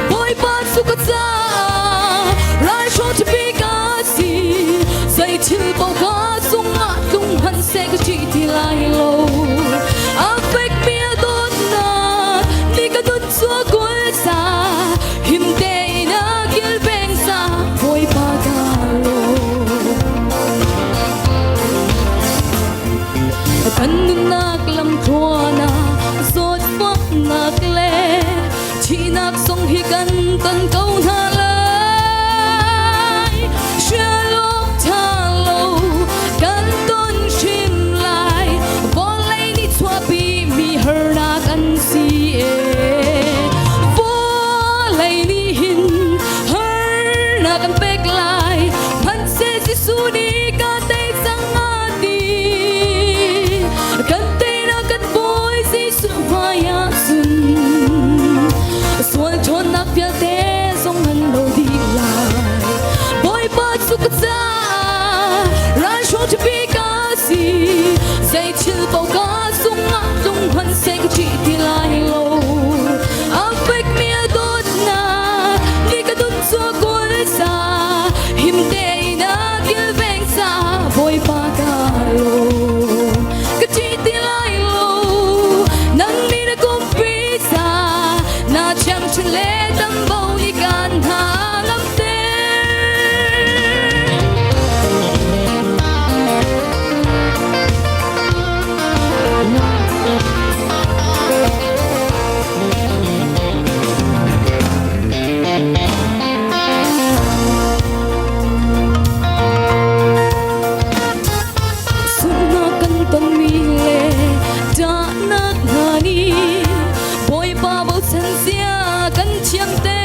Bawipa cu ka caah ralhruang ṭhapi ka si. Zei thil paoh ka cungah tlung hmanhseh ka ṭih ti lai lo. A fekmi a dawtnak nih ka nun cu a kulh ca. Him tein a kilveng ca Bawipa ka lawm. Kan nunnak lamthluan ah zawtfahnak le thihnak zong hi kan ton ko hna lai. Hrial awk ṭha lo kan ton hrim lai. Vawlei nih chuahpi mi harnak an si ee. Vawlei nih hin harnak an pek lai. Hmanhseh Jesuh nih ka tei cang a ti. Kan teinak kan Bawi Jesuh hmaiah cun sual ṭhawnnak vialte zong an lo dih lai. Bawipa cu ka caah ralhruang ṭhapi ka si. Zei thil paoh ka cungah tlung hmanhseh ka ṭih ti lai lo. A fekmi a dawtnak nih ka nun cu a kawl ca. Him tein a kilveng ca Bawipa ka lawm. Ka ṭih ti lai lo. Nang nih na kumpi ca na thiangṭhin le tambo nih kan hna ngamter. Sunghnak kan tonmi le ṭahnak hna nih Bawipa bochan zia kan thiamter.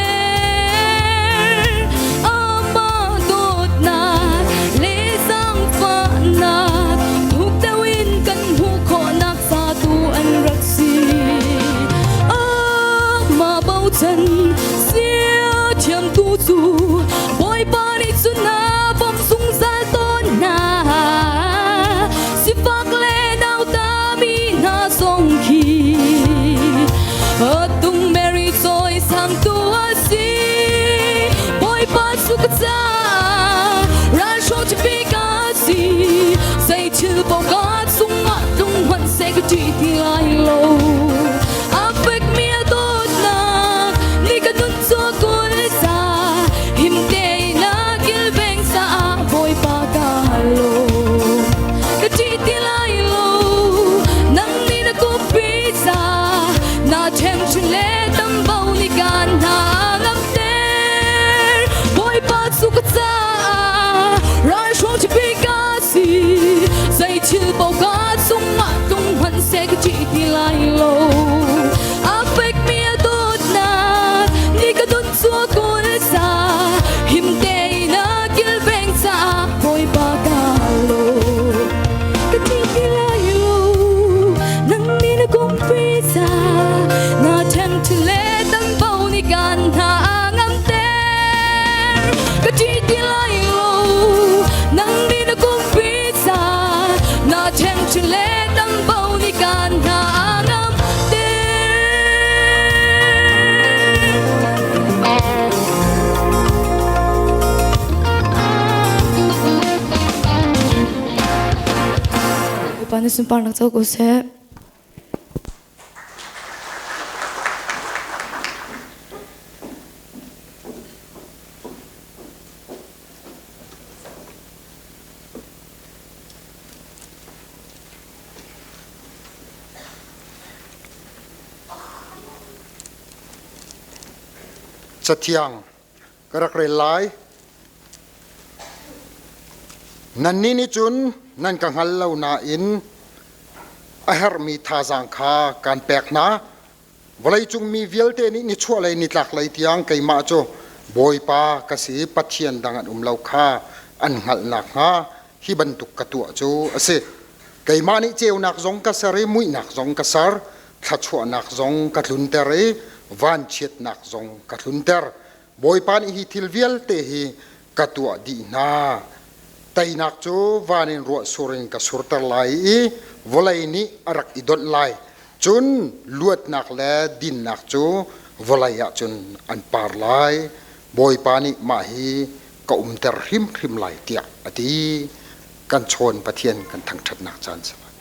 Amah dawtnak le zaangfahnak thuk deuh in kan hmuh khawhnak ca tu an rak si. Amah bochan zia thiamtu cu Bawipa nih cun a bawmh zungzal tawn hna. Sifak le nautami hna zong khi Tung Mary cawisangtu a si. Bawipa cu ka caah ralhruang ṭhapi ka si. Zei thil paoh ka cungah tlung hmanhseh ka ṭih ti lai lo. A fekmi a dawtnak nih ka nun cu a kulh ca. Him tein a kilveng caah Bawipa ka lawm. Ka ṭih ti lai lo. Nang nih na kupi ca na ṭhemṭhin le tambo nih kan hna ngamter. Bawipa cu ka caah ralhruang ṭhapi ka si. Zei thil paoh ka cungah tlung hmanhseh ka ṭih ti lai lo. A fekmi a dawtnak nih ka nun cu a kawl ca. Him tein a kilveng caah Bawipa ka lawm. Ka ṭih ti lai lo. Nang nih na kumpi ca na ṭhemṭhi le tambo nih kan hna a ngamter. Ka ṭih ti lai lo. Nang nih na kumpi ca na ṭhemṭhi le tambo nih kan hna a ngamter. Bawipa na sunparnak co ko seh. Cathiang ka rak rel lai. Nannih nih cun nan ka hngal lo nain a herhmi thazaang kha kaan pek hna. Vawleicung mi vialte nih nichuahlei nitlaklei tiang keimah cu Bawipa ka si i Pathian dang an um lo kha an hngalh nakhnga hi bantuk ka tuah cu a si. Keimah nih ceunak zong ka ser i muihnak zong ka ser, thluachuahnak zong ka tlunter i vanchiatnak zong ka tlunter. Bawipa nih hi thil vialte hi ka tuah dih hna. Teinak cu van in ruah sur in ka surter lai i vawlei nih a rak i donh lai. Cun luatnak le dinnak cu vawlei ah cun an par lai. Bawipa nih mah hi ka umter hrimhrim lai tiah a ti. Kan chawn Pathian kan thangṭhatnak caan si lai.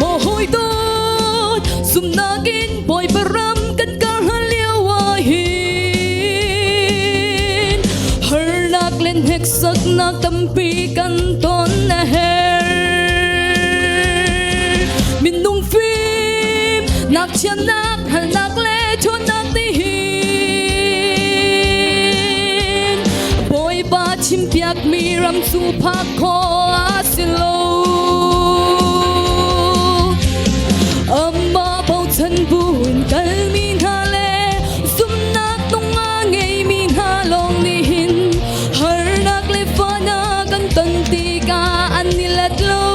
Maw hawi dawt zumnak in Bawipa ram kan kar hlan lio ah hin harnak le hneksaknak tampi kan ton a herh. Minung fim nak thiamnak halnak le ṭhawnnak nih hin Bawipa chimpiakmi ram cu phak khawh a si lo. Amah bochan buin kalmi hna le zumhnak tung a ngeimi hna lawng nih hin harnak le fahnak kan ton tikah an i let lo.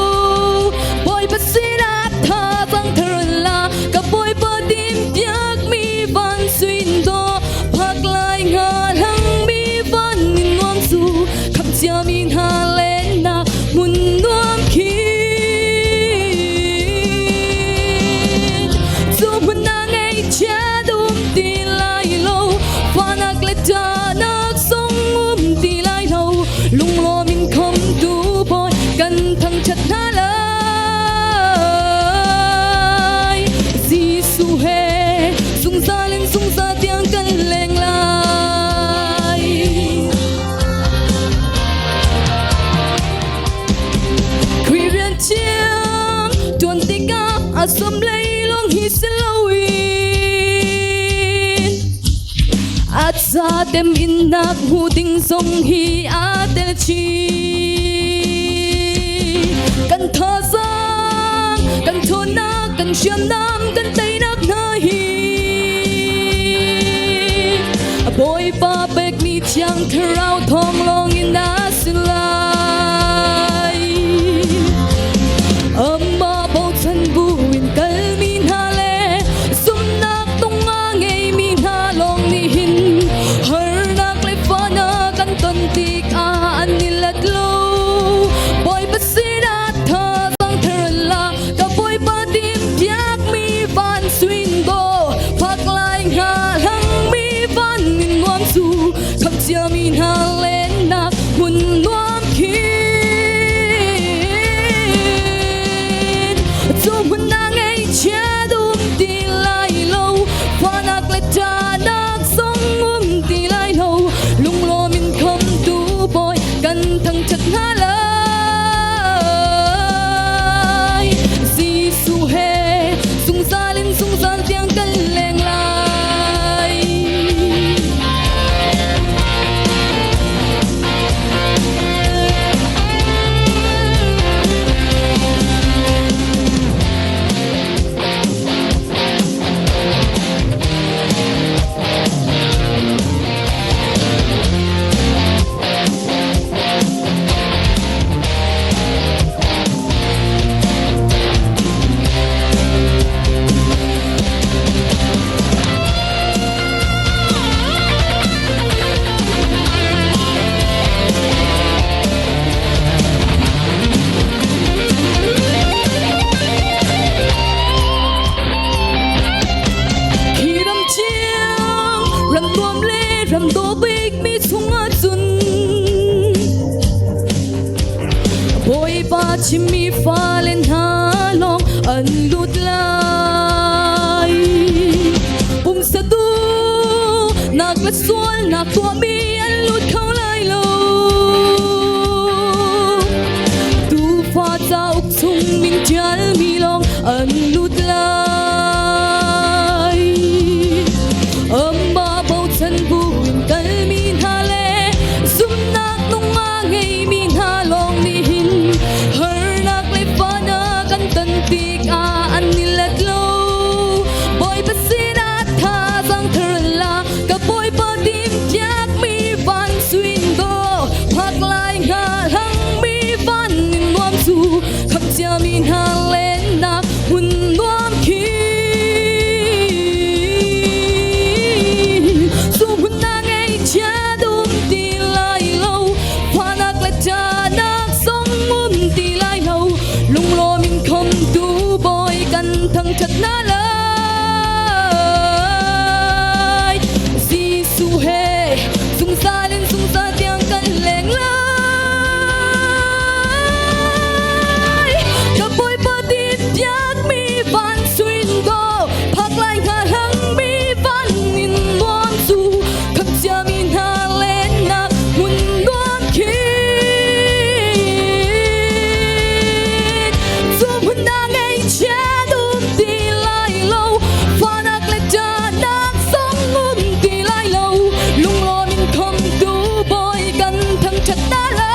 Bawipa sinah thazaang thar la ka Bawipa timhpiakmi van suin dawh phak lai hnga hlangmi van in nuam cu khamh ciami hna lennak hmun nuam khin cu hmun ah ngaihchia dum ti lai lo fahnak le ṭahnak zong um ti lai lo lunglawm in khamtu bawi kan thangṭhat hna lai Jesuh he zungzal in zungzal tiang kan leng lai. Khrih rian thiang tuan tikah a som lei lawng hi si loin a ca tem in nak hmu ding zong hi aa tel chih. Kan thazaang, kan ṭhawnnak, kan hriamnam, kan teinak hna hi Bawipa pekmi thiang thlarau thawng lawng in a si lai. Amah bochan buin kalmi hna le zumhnak tung a ngeimi hna lawng nih hin harnak le fahnak an ton tikah an i let lo. Bawipa sinah thazaang thar la ka Bawipa timhpiakmi van suin dawh phak lai hnga hlangmi van in nuam cu khamh ciami hna lennak hmun nuam khin cu hmun ah ngaihchia dum ti lai lo fahnak le ṭahnak zong um ti lai lo lunglawm in khamtu bawi kan thangṭhat hna lai. Jesuh he zungzal in zungzal tiang kan leng lai. Khi ram thiang ram nuam le ram dawh bikmi chungah cun Bawipa chimmi fale hna lawng an lut lai. Pumsa tu nak le sualnak tuahmi an lut kho lai lo. Tuufa cauk chung min ṭialmi lawng an lut lai. Amah bochan buin kalmi hna le zumhnak nung a ngei thangṭhat hna lai. Jesuh he zungzal in zungzal tiang kan leng lai. Ka Bawipa timhpiakmi van suin dawh phak lai hnga hlangmi van in nuam cu khamh ciami hna lennak hmun nuam khi. Cu hmun ah ngaihchiat um ti lai lo, fahnak le ṭahnak zong um ti lai lo. Lunglawm in khomtu Bawi kan thangṭhat hna lai.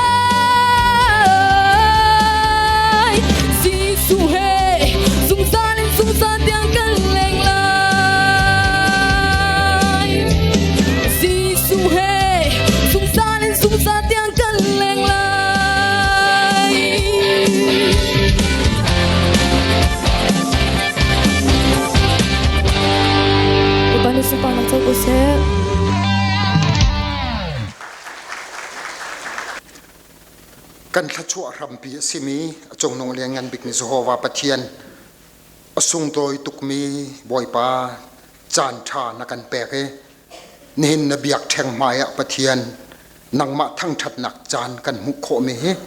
Jesuh he zungzal in zungzal tiang kan leng lai. Jesuh he zungzal in zungzal tiang kan leng lai. Bawipa nih sunparnak co ko seh. Kan thluachuah hrampi a simi a cungnung lianngan bikmi Jehovah Pathian a sungtawi tukmi Bawipa caan ṭha na kan pek i nihin na biakṭheng hmaiah Pathian nangmah thangṭhatnak caan kan hmuh khawhmi hi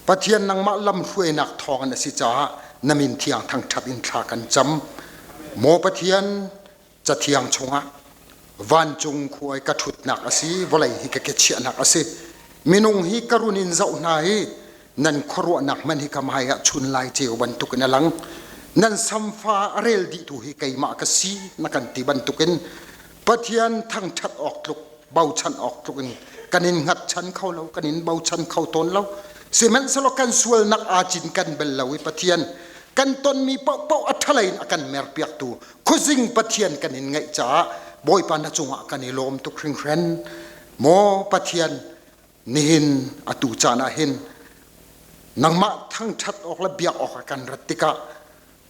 Pathian nangmah lamhruainak thawngin a si caah na min thiang thangṭhat in thla kan cam. Maw Pathian, cathiang chungah vancung khua i ka ṭhutnak a si, vawlei hi ka kechiahnak a si. Minung hi ka run in zoh hna i nan khuaruahnak hmanh hi ka hmai ah chun lai ceu bantukin a lang. Nan samfa a rel dihtu hi keimah ka si na kan ti bantukin Pathian thangṭhat awk tluk bochan awk tluk in kan in hngatchan kho lo, kan in bochan kho tawn lo. Sihmanhsehlaw kan sualnak aa cin kan bel lo i Pathian kan tonmi paohpaoh a ṭhalei in a kan merpiaktu khuazing Pathian kan in ngaih caah Bawipa na cungah kan i lawm tuk hringhran. Maw Pathian, nihin atu caan ah hin nangmah thangṭhat awk le biak awk ah kan rat tikah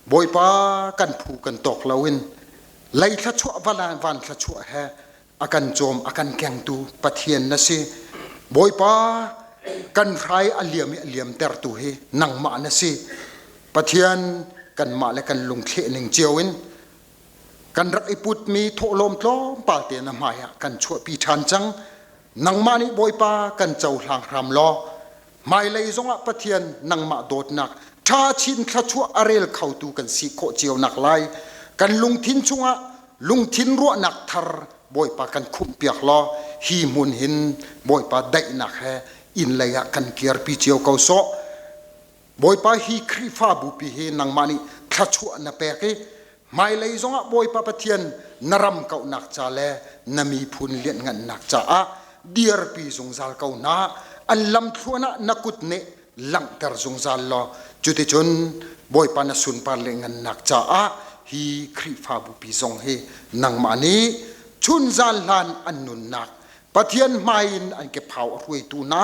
Bawipa kan phu kan tawk loin lei thluachuah van thluachuah he a kan cawm a kan kengtu Pathian na si. Bawipa kan hrai a liam i a liamtertu hi nangmah na si. Pathian kanmah le kan lungthleh ning cio in kan rak i putmi thawhlawm tlawmpal te na hmai ah kan chuahpi ṭhan cang. Nangmah nih Bawipa kan cohlang hram law hmailei zongah Pathian nangmah dawtnak ṭha chin thluachuah a rel khotu kan si khawh cio nak lai kan lungthin chungah lungthin ruahnak thar Bawipa kan khumhpiak law hi hmun hin Bawipa daihnak he inn lei ah kan kirpi cio ko sawh. Bawipa hi Khrihfabu pi hi nangmah nih thluachuah na pek i hmailei zongah Bawipa Pathian na ram kauhnak ca le na miphun lianhngannak caah dirpi zungzal ko hna. An lamthluan ah na kut nih langhter zungzal law cuticun Bawipa na sunpar le ngannak caah hi Khrihfabu pi zong hi nangmah nih chunzal hlan an nunnak Pathian hmai in an kephau a hruaitu hna,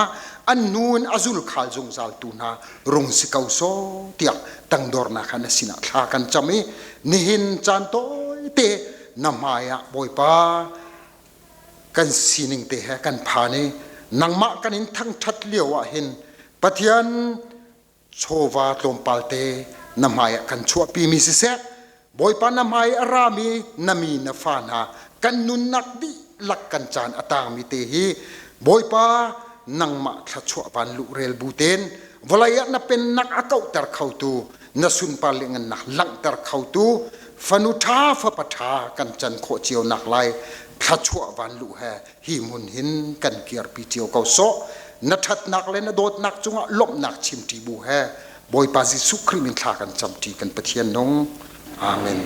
an nu in a zulkhal zungzaltu hna rung si ko sawh tiah tangdornak kha na sinah thla kan cam i nihin caan tawite na hmai ah Bawipa kan sining te he kan phan i nangmah kan in thangṭhat lio ah hin Pathian chawva tlawmpal te na hmai ah kan chuahpi mi siseh Bawipa na hmai a rami na mi na fa hna kan nunnak dihlak kan caan a tangmi te hi Bawipa nangmah thluachuah van luh rel bu ten vawlei ah na pennak a kauhter khotu na sunpar le ngannak langhter khotu fanu ṭha fapa ṭha kan can khawh cio nak lai thluachuah van luh he hi hmun hin kan kirpi cio ko sawh na ṭhatnak le na dawtnak cungah lawmhnak chimṭi bu he Bawipa Jesuh Khrih min thla kan camṭi kan Pathian nung. Amen.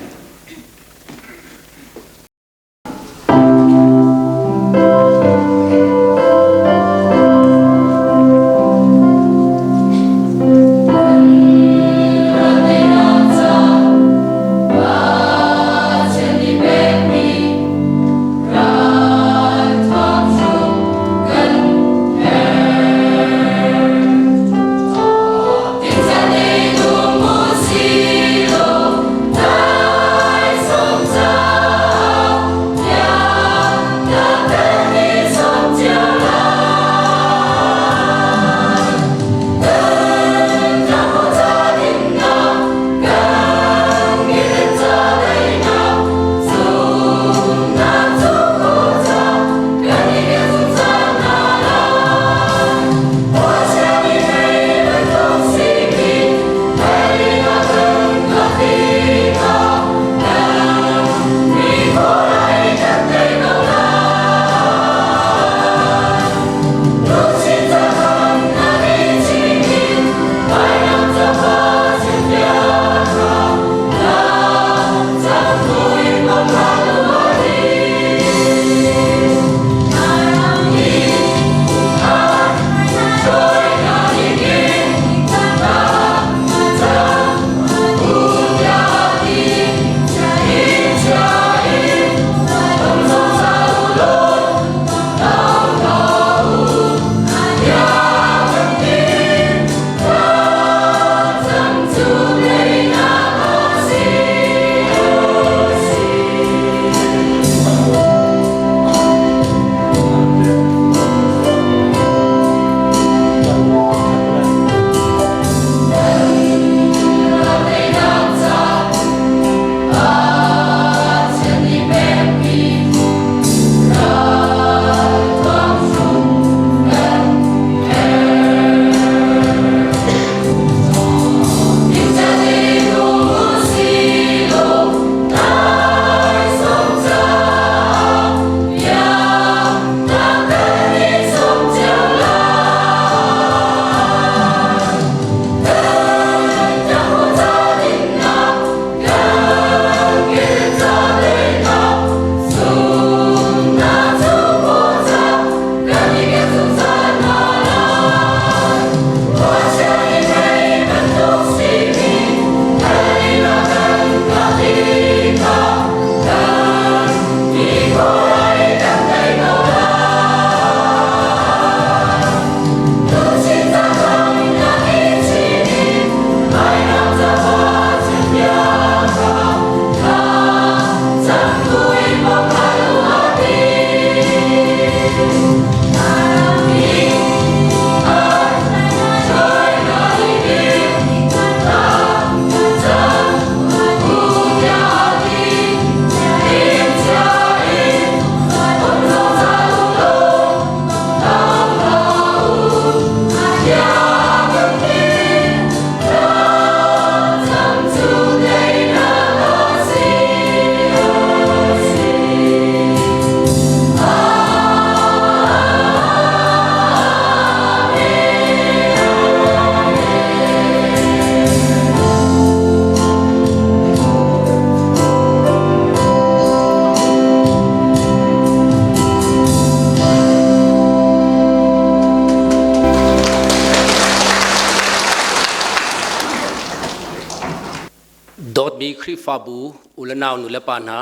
dawtmi Khrihfabu u le nau nu le pa hna,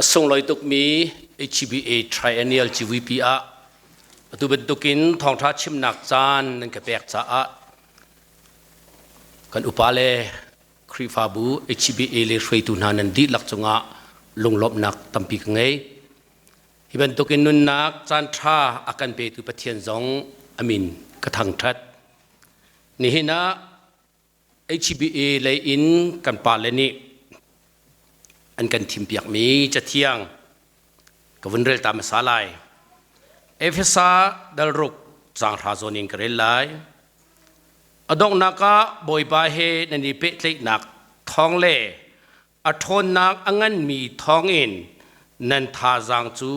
a sunglawi tukmi HBA Triennial GVP ah atu bantukin thawngṭha chimnak caan nan ka pek caah kan upa le Khrihfabu HBA le hruaitu hna nan dihlak cungah lunglawmhnak tampi ka ngei. Hi bantukin nunnak caan ṭha a kan petu Pathian zong a min ka thangṭhat. Nihin ah HBA lei in kan pale nih an kan thimpiakmi cathiang ka vun rel ta hmasa lai. Efesa dalruk caang hra zawn in ka rel lai. A donghnak ah Bawipa he nan i pehtlaihnak thawng le a ṭhawnnak a nganmi thawngin nan thazaang cu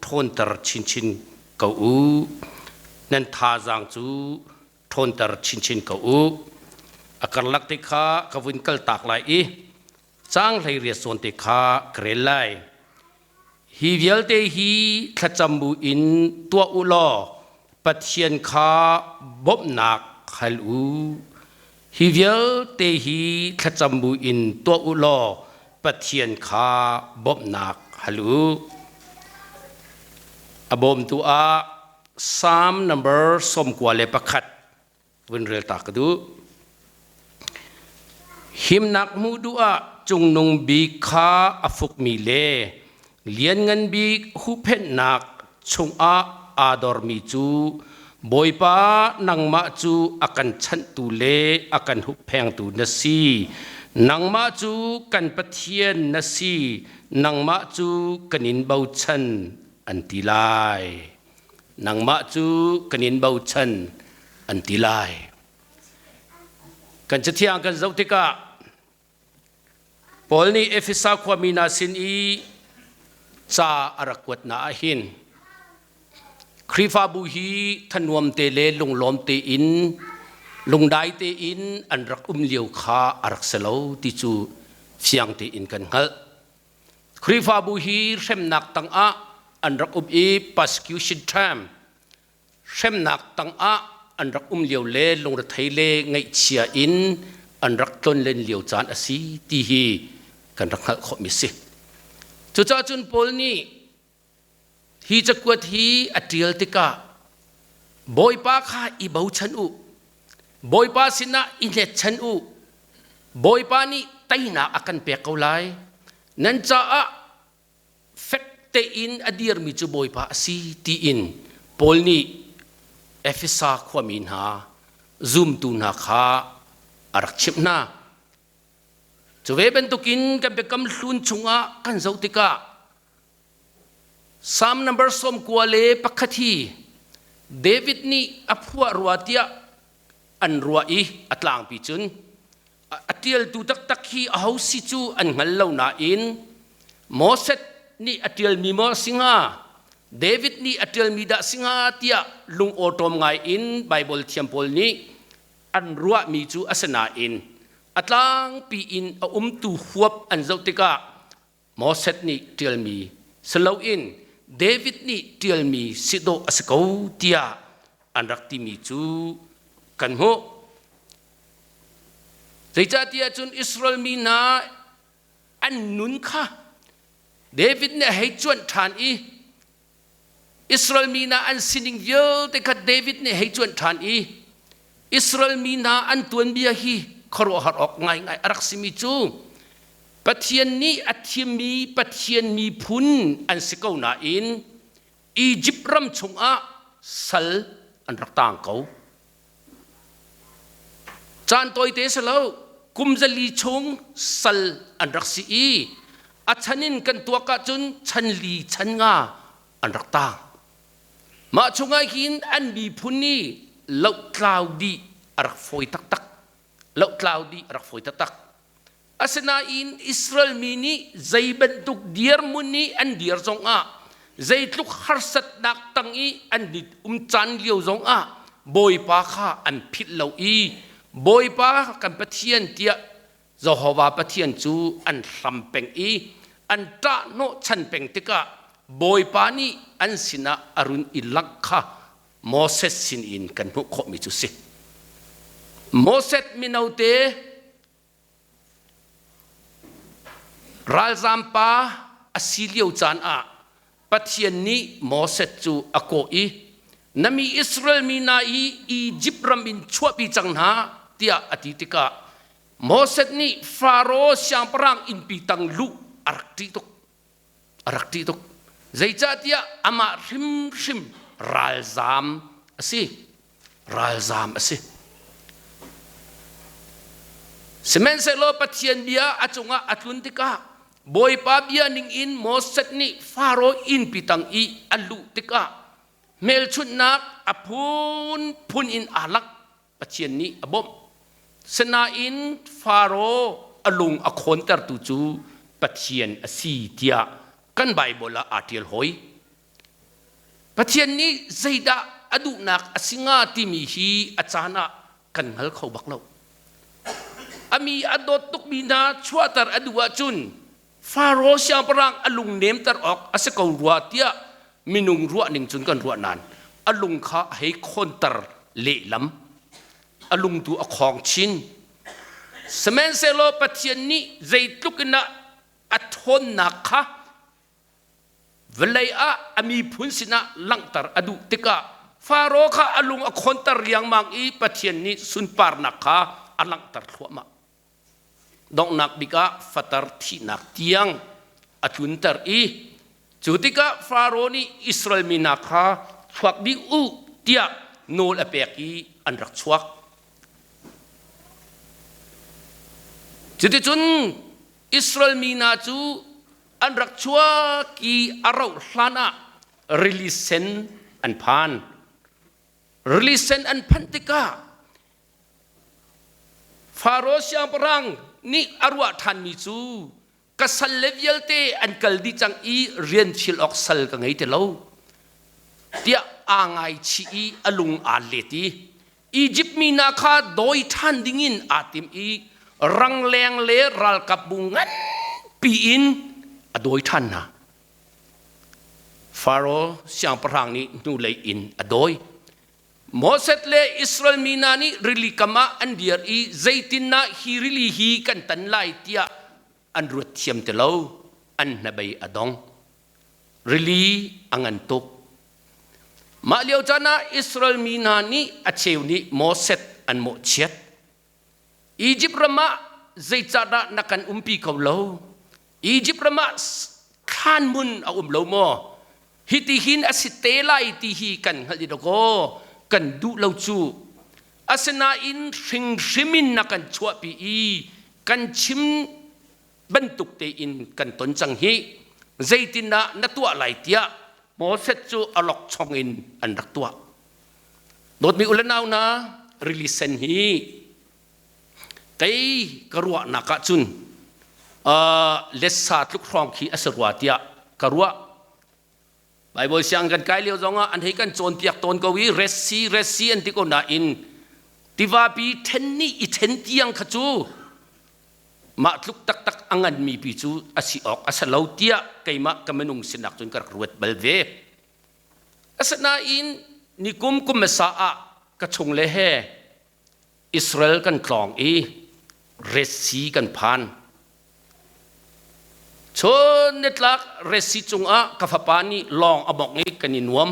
ṭhawnter chinchin ko u. Nan thazaang cu ṭhawnter chinchin ko u. A karlak te kha ka vun kaltak lai i caang 18 zawn te kha ka rel lai. Hi vialte hi thlacam bu in tuah u law Pathian kha bawmhnak hal u. Hi vialte hi thlacam bu in tuah u law Pathian kha bawmhnak hal u. A bawmtu ah Psalm number 91 vun rel ta ka duh. Himnak hmuh duh ah cungnung bik kha a fukmi le lianngan bik huhphenhnak chungah aa dormi cu Bawipa nangmah cu a kan chanhtu le a kan hupphengtu na si. Nangmah cu kan Pathian na si, nangmah cu kan in bochan an ti lai. Nangmah cu kan in bochan an ti lai. Kan cathiang kan zoh tikah Paul nih Efesa khuami hna sin i ca a rak kuat na ah hin Khrihfabu hi thanuam te le lunglawm tein lungdai tein an rak um lio kha a rak si lo ti cu fiang tein kan hngalh. Khrihfabu hi hremnak tangah an rak um i persecution time hremnak tangah an rak um lio le lungrethei le ngaihchia in an rak tlonlen lio caan a si ti hi kan rak hngalh khawhmi si. Cucaah cun Paul nih hi cakuat hi a ṭial tikah Bawipa kha i bochan u, Bawipa sinah i hnetchan u, Bawipa nih teinak a kan pek ko lai. Nan caah fek tein a dirmi cu Bawipa a si tiin Paul nih Efesa khuami hna zumtu hna kha a rak chimh hna. Cu ve bantukin kan biakam hlun chungah kan zoh tikah Psalm number 91 hi David nih a phuah rua tiah an ruah i a tlangpi cun a ṭialtu taktak hi aho si cu an hngal lo nain Moses nih a ṭialmi maw si hnga David nih a ṭialmi dah si hnga tiah lung awṭawm ngai in Baibal thiam pawl nih an ruahmi cu a si nain a tlangpi in a umtu huap an zoh tikah Moses nih ṭialmi si loin David nih ṭialmi si dawh a si ko tiah an rak timi cu kan hmuh. Zeicahtiah cun Israel mi hna an nun kha David nih a hei cuanh ṭhan i Israel mi hna an sining vialte kha David nih hei cuanh ṭhan i Israel mi hna an tuanbia hi khuaruahhar awk ngaingai a rak simi cu Pathian nih a thimmi Pathian miphun an si ko nain Izipt ram chungah sal an rak taang ko. Caan tawite si lo, kum 400 chung sal an rak si i a chan in kan tuak ahcun chan li chan nga an rak taang. Mah chungah hin an miphun nih lohtlau dih a rak fawi taktak. Lohtlau dih a rak fawi taktak. Asinain Israel mi nih zei bantuk dirhmun i an dir zongah zeitluk harsatnak tang i an um caan lio zongah Bawipa kha an philh lo i Bawipa kan Pathian tiah Jehovah Pathian cu an hlam peng i an ṭahhnawh chan peng tikah Bawipa nih an sinah a run i langh kha Moses sinin kan hmuh khawhmi cu si. Moses mino te. Ralzam pa a si lio caan ah Pathian nih Moses cu a kawh i na mi Israel mi hna hi Izipt ram in chuahpi cang hna tiah a ti tikah Moses nih Faro siangpahrang innpi tang luh a rak ṭih tuk. A rak ṭih tuk. Zeicahtiah amah hrimhrim ralzaam a si. Ralzaam a si. Sihmanhsehlaw Pathian bia a cungah a tlun tikah Bawipa bia ningin Moses nih Faro innpi tang i a luh tikah hmelchunhnak a phunphun in aa lak. Pathian nih a bawmh. Sinain Faro a lung a khawntertu cu Pathian a si tiah kan Baibal ah aa ṭial hoi. Pathian nih zeidah a duhnak a si hnga timi hi a caan ah kan hngal kho bak lo. A mi a dawt tukmi hna chuahter a duh ahcun Faro siangpahrang a lung nemter awk a si ko rua tiah minung ruah ning cun kan ruah nain a lung kha a hei khawnter lehlam. A lung tu a khawng chin. Sihmanhsehlaw Pathian nih zeitluk in a ṭhawnnak kha vawlei ah a miphun sinah langhter a duh tikah Faro kha a lung a khawnter riangmang i Pathian nih sunparnak kha a langhter thluahmah. Donghnak bik ah fater thihnak tiang a tlunter i cu tikah Faro nih Israel mi hna kha chuak dih u tiah nawl a pek i an rak chuak. Cuticun Israel mi hna cu an rak chuak i a rauh hlan ah rili sen an phan. Rili sen an phanh tikah Faro siangpahrang nih a ruah ṭhanmi cu ka salle vialte an kal dih cang i rian thil awk sal ka ngei ti lo tiah aa ngaichih i a lung aa let i Izipt mi hna kha dawi ṭhan dingin aa tim i rangleng le ralkapbu nganpi in a dawi ṭhan hna. Faro siangpahrang nih hnulei in a dawi. Moses le Israel mi hna nih rili kam ah an dir i zeitindah hi rili hi kan tan lai tiah an ruat thiam ti lo. An hnabei a dong. Rili a ngan tuk. Mah lio caan ah Israel mi hna nih a cheu nih Moses an mawhchiat. Izipt ram ah zeicahdah na kan umpi ko lo? Izipt ram ah thlanhmun a um lo maw? Hitihin a si te lai ti hi kan hngalh i dawkaw kan duh lo cu. Asinain hringhrim in na kan chuahpi i kan chim bantuk tein kan ton cang hi. Zeitindah na tuah lai tiah Moses cu a lok chong in an rak tuah. Dawtmi u le nau hna, rili sen hi kei ka ruahnak ah cun letsa tluk hrawng khi a si rua tiah ka ruah. Bible siang kan kai lio zongah an hei kan cawnpiak tawn ko i Red Sea Red Sea an ti ko nain tivapi then nih i then tiang kha cu mah tluk taktak a nganmi pi cu a si awk a si lo tiah keimah ka minung sinak cun ka rak ruat bal ve. Asinain nikum kum hmasa ah ka chungle he Israel kan tlawng i Red Sea kan phan. Chun nitlak Red Sea cungah ka fapa nih lawng a bongh i kan i nuam.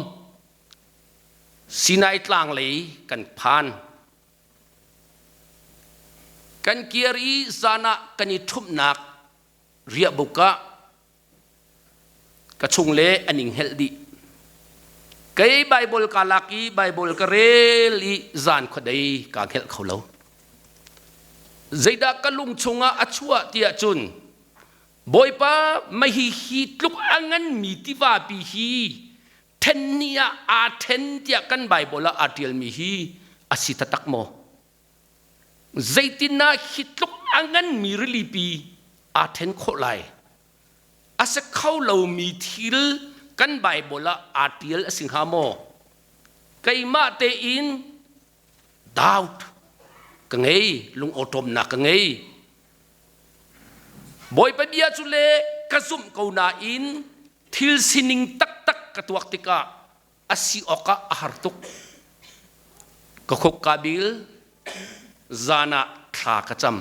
Sinai tlang lei kan phan. Kan kir i zan ah kan i ṭhumhnak riahbuk ah Ka chungle an ing helh dih. Kei Baibal ka lak i Baibal ka rel i zan khuadei kaa hngelh kho lo. Zeidah ka lung chungah a chuah tiah cun Bawipa mahi hi tluk a nganmi tivapi hi ṭhen ni ah aa ṭhen tiah kan Baibal ah aa ṭialmi hi a si taktak maw? Zeitindah hi tluk a nganmi rilipi aa ṭhen khawh lai? A si kho lomi thil kan Baibal ah aa ṭial a si hnga maw? Keimah tein doubt ka ngei, lungawṭawmnak ka ngei. Bawipa bia cu le ka zumh ko nain thil sining taktak ka tuak tikah a si awkah a har tuk. Ka khuk ka bil, zan ah thla ka cam.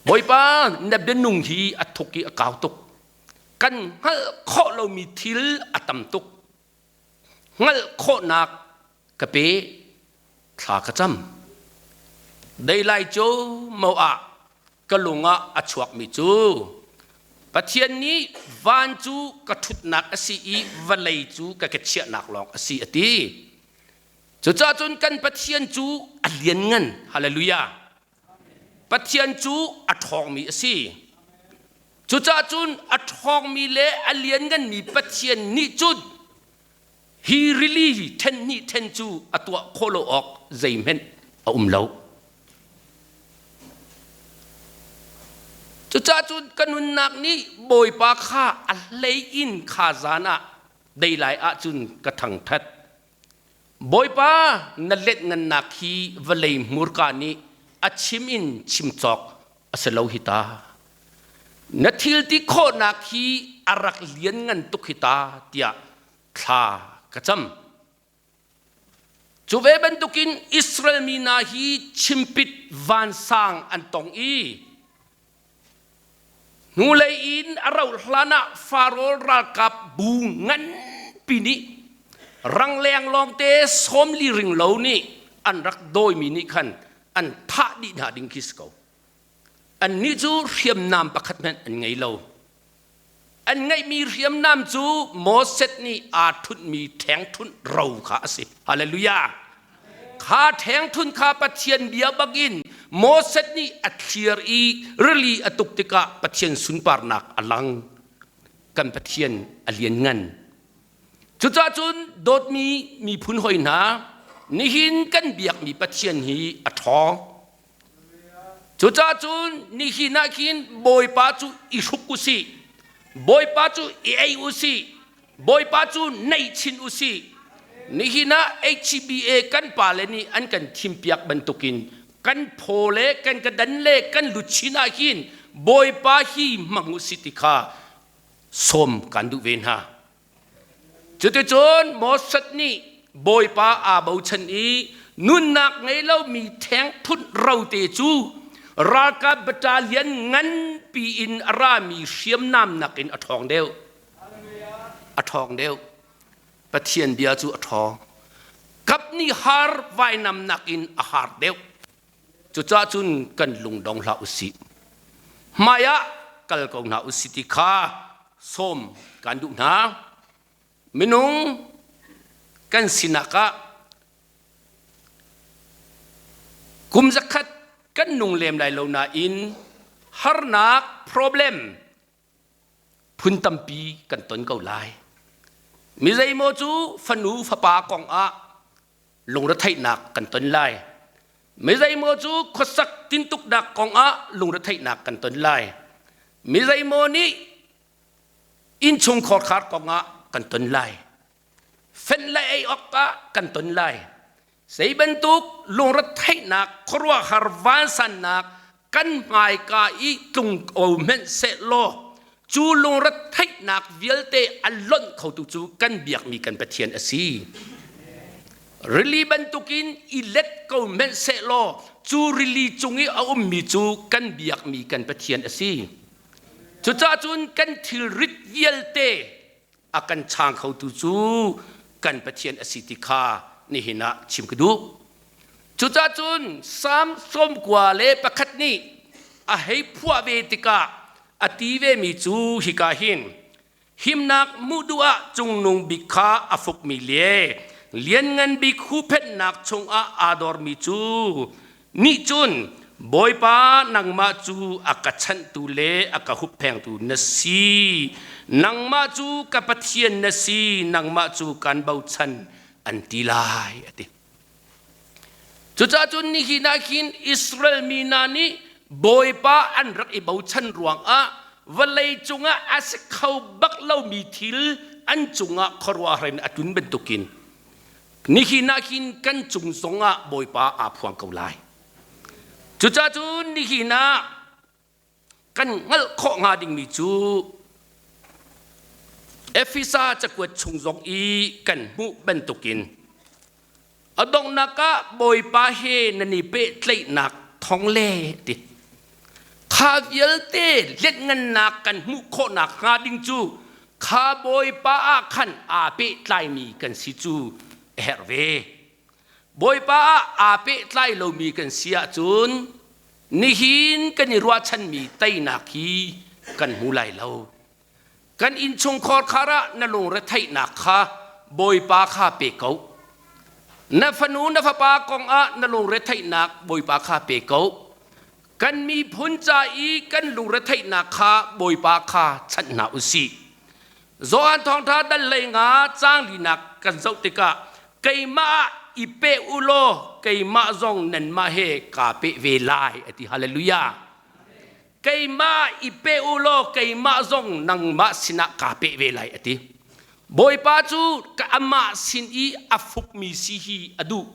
Bawipa na bianung hi a thuk i a kau tuk. Kan hngalh khawh lomi thil a tam tuk. Hngalh khawhnak ka pe, thla ka cam. Dei lai cu mo ah ka lung ah a chuakmi cu Pathian nih van cu ka ṭhutnak a si i vawlei cu ka ke chiahnak lawng a si a ti. Cucaah cun kan Pathian cu a lianngan. Hallelujah. Pathian cu a ṭhawngmi a si. Cucaah cun a ṭhawngmi le a liannganmi Pathian nih cun hi rili ṭhen hnih ṭhen cu a tuah khawh lo awk zeihmanh a um lo. Cucaah cun ka nunnak nih Bawipa kha a hlei in kha zan ah dei lai ahcun ka thangṭhat. Bawipa na let ngannak hi vawlei hmurka nih a chim in chim cawk a si lo hi ta. Na thil ti khawhnak hi a rak lian ngan tuk hi ta tiah thla ka cam. Cu ve bantukin Israel mi hna hi chimpit vansang an tong i hnulei in a rauh hlan ah Faraoh ralkap bu nganpi nih rangleng lawngte 40 ring lo nih an rak dawimi nih khan an thah dih hna ding khi si ko. Annih cu hriamnam pakhat hmanh an ngei lo. An ngeihmi hriamnam cu Moses nih aa ṭhutmi ṭhengṭhunh ro kha a si. Hallelujah! Kha ṭhengṭhunh kha Pathian bia bakin Moses nih a thlir i rili a tuk tikah Pathian sunparnak a lang. Kan Pathian a lianngan. Cucaah cun dawtmi miphun hoi hna, nihin kan biakmi Pathian hi a ṭhawng. Cucaah cun nihin ah khin Bawipa cu i hruk u sih, Bawipa cu i ei u sih, Bawipa cu neih chin u sih. Nihin ah HCBA kan pale nih an kan thimpiak bantukin kan phaw le kan kadan le kan luchin ah hin Bawipa hi hmang u sih ti kha sawm kan duh ve hna. Cuticun Moses nih Bawipa aa bochan i nunnak ngei lomi ṭhengthunh rote cu ralkap battalion nganpi in a rami hriamnam nakin a ṭhawng deuh. A ṭhawng deuh. Pathian bia cu a ṭhawng. Kap nih har vainam nakin a har deuh. Cucaah cun kan lung dong hlah usih. Hmai ah kal ko hna usih ti kha sawm kan duh hna. Minung kan sinak ah kum zakhat kan nung lem lai lo nain harnak problem phun tampi kan ton ko lai. Mi zeimaw cu fanu fapa kong ah lungretheihnak kan ton lai. Mi zeimaw cu khuasak tintuknak kongah lungretheihnak kan ton lai. Mi zeimaw nih innchungkhar khar kongah kan ton lai. Fenh le ei awk ah kan ton lai. Zei bantuk lungretheihnak khuaruahhar vansannak kan hmaika i tlung ko hmenh sehlaw cu lungretheihnak vialte a lonh khotu cu kan biakmi kan Pathian a si. Rili bantukin i let ko hmenh sehlaw cu rili cung i a ummi cu kan biakmi kan Pathian a si. Cucaah cun kan thilrit vialte a kan chang khotu cu kan Pathian a si ti kha nihin ah chim ka duh. Cucaah cun Salm 91 nih a hei phuah ve tikah a ti vemi cu hika hin himnak hmuh duh ah cungnung bik kha a fukmi le lianngan bik huhphenhnak chungah aa dormi cu nih cun Bawipa nangmah cu a ka chanhtu le a ka hupphengtu na si. Nangmah cu ka Pathian na si, nangmah cu kan bochan an ti lai a ti. Cucaah cun nihin ah khin Israel mi hna nih Bawipa an rak i bochan ruangah vawlei cungah a si kho bak lomi thil an cungah khuaruahhar in a tlun bantukin Nihin ah hin kan cung zongah Bawipa aa phuang ko lai. Cucaah cun nihin ah kan hngalh khawh hnga dingmi cu Efesa cakuat chung zong i kan hmuh bantukin a donghnak ah Bawipa he nan i pehtlaihnak thong le ti. Kha vialte letngannak kan hmuh khawhnak hnga ding cu kha Bawipa ah khan aa pehtlaimi kan si cu a herh ve. Bawipa ah aa pehtlai lomi kan si ahcun nihin kan i ruahchanmi teinak hi kan hmu lai lo. Kan innchungkhar khar ah na lungretheihnak kha Bawipa kha pe ko. Na fanu na fapa kong ah na lungretheihnak Bawipa kha pe ko. Kan miphun ca i kan lungretheihnak kha Bawipa kha chanh hna u sih. Johan thawngṭha dal lei nga caang linak kan zoh tikah keimah ah i pe u law keimah zong nanmah he kaa peh ve lai a ti. Hallelujah. Keimah i pe u law keimah zong nangmah sinah kaa peh ve lai a ti. Bawipa cu ka amah sin i a fukmi si hi a duh.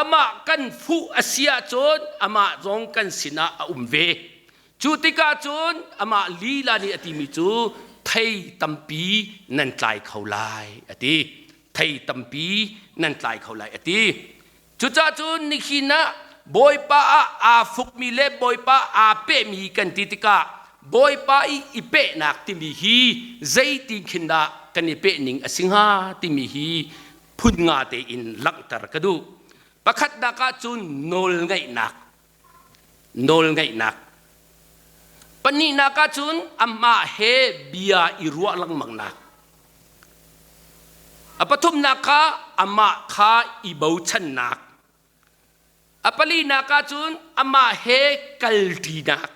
Amah kan fuh a si ahcun amah zong kan sinah a um ve. Cu tikah cun amah lila nih a timi cu thei tampi nan tlai kho lai a ti. Thei tampi nan tlai kho lai a ti. Cucaah cun nihin ah Bawipa ah aa fukmi le Bawipa aa pehmi kan ti tikah Bawipa i i pehnak timi hi zeitin khin dah kan i peh ning a si hnga timi hi phun nga tein langhter ka duh. Pakhatnak ah cun nawlngaihnak. Nawlngaihnak. Pahnihnak ah cun amah he bia i ruah lengmangnak. A pathumnak kha amah kha i bochannak. A palinak ah cun amah he kalṭinak.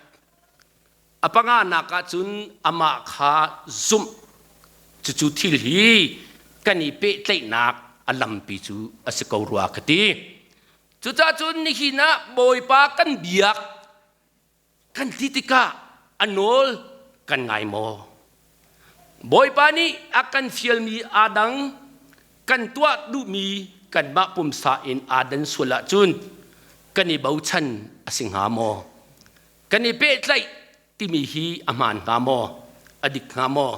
A panganak ah cun amah kha zumh. Cucu thil hi kan i pehtlaihnak a lampi cu a si ko rua ka ti. Cucaah cun nihin ah Bawipa kan biak kan ti tikah a nawl kan ngai maw? Bawipa nih a kan fialmi aa dang, kan tuah duhmi kanmah pumsa in aa dan sual ahcun kan i bochan a si hnga maw? Kan i pehtlaih timi hi a hmaan hnga maw? A dik hnga maw?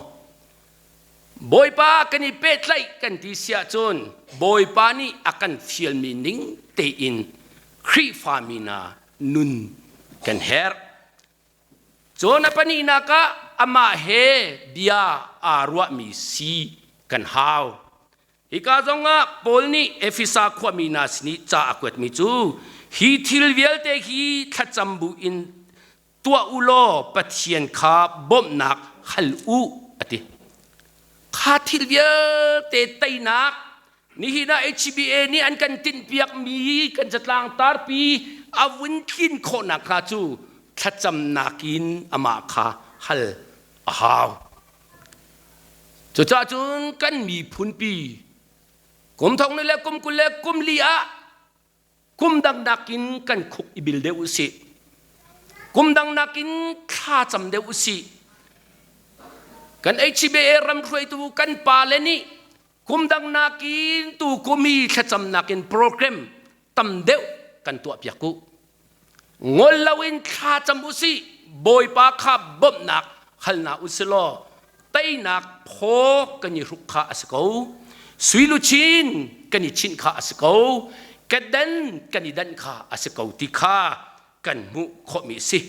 Bawipa kan i pehtlaih kan ti si ahcun Bawipa nih a kan fialmi ning tein Khrihfami hna nun kan herh. Cun a pahnihnak ah amah he bia aa ruahmi si kan hau. Hika zongah Paul nih Efesa khuami hna sin i ca a kuatmi cu hi thil vialte hi thlacam bu in tuah u law Pathian kha bawmhnak hal u a ti. Kha thil vialte teinak nihin ah HBA nih an kan tinhpiakmi kan zatlang tarpi a vun tlin khawhnak hnga cu thlacamnak in amah kha hal a hau. Cucaah cun kan miphunpi kum thong le kum 20 le kum li ah kum dang nakin kan khuk i bil deuh usih. Kum dang nakin thla cam deuh usih. Kan HBA ram hruaitu kan pa le nih kum dang nakin tu kum hi thlacam nakin program tam deuh kan tuah piak u. Ngol loin thla cam usih. Bawipa kha bawmhnak hal hna usih law teinak phaw kan i hruk kha a si ko. Sui luchin kan i chinh kha a si ko. Kedan kan i danh kha a si ko ti kha kan hmuh khawhmi a si.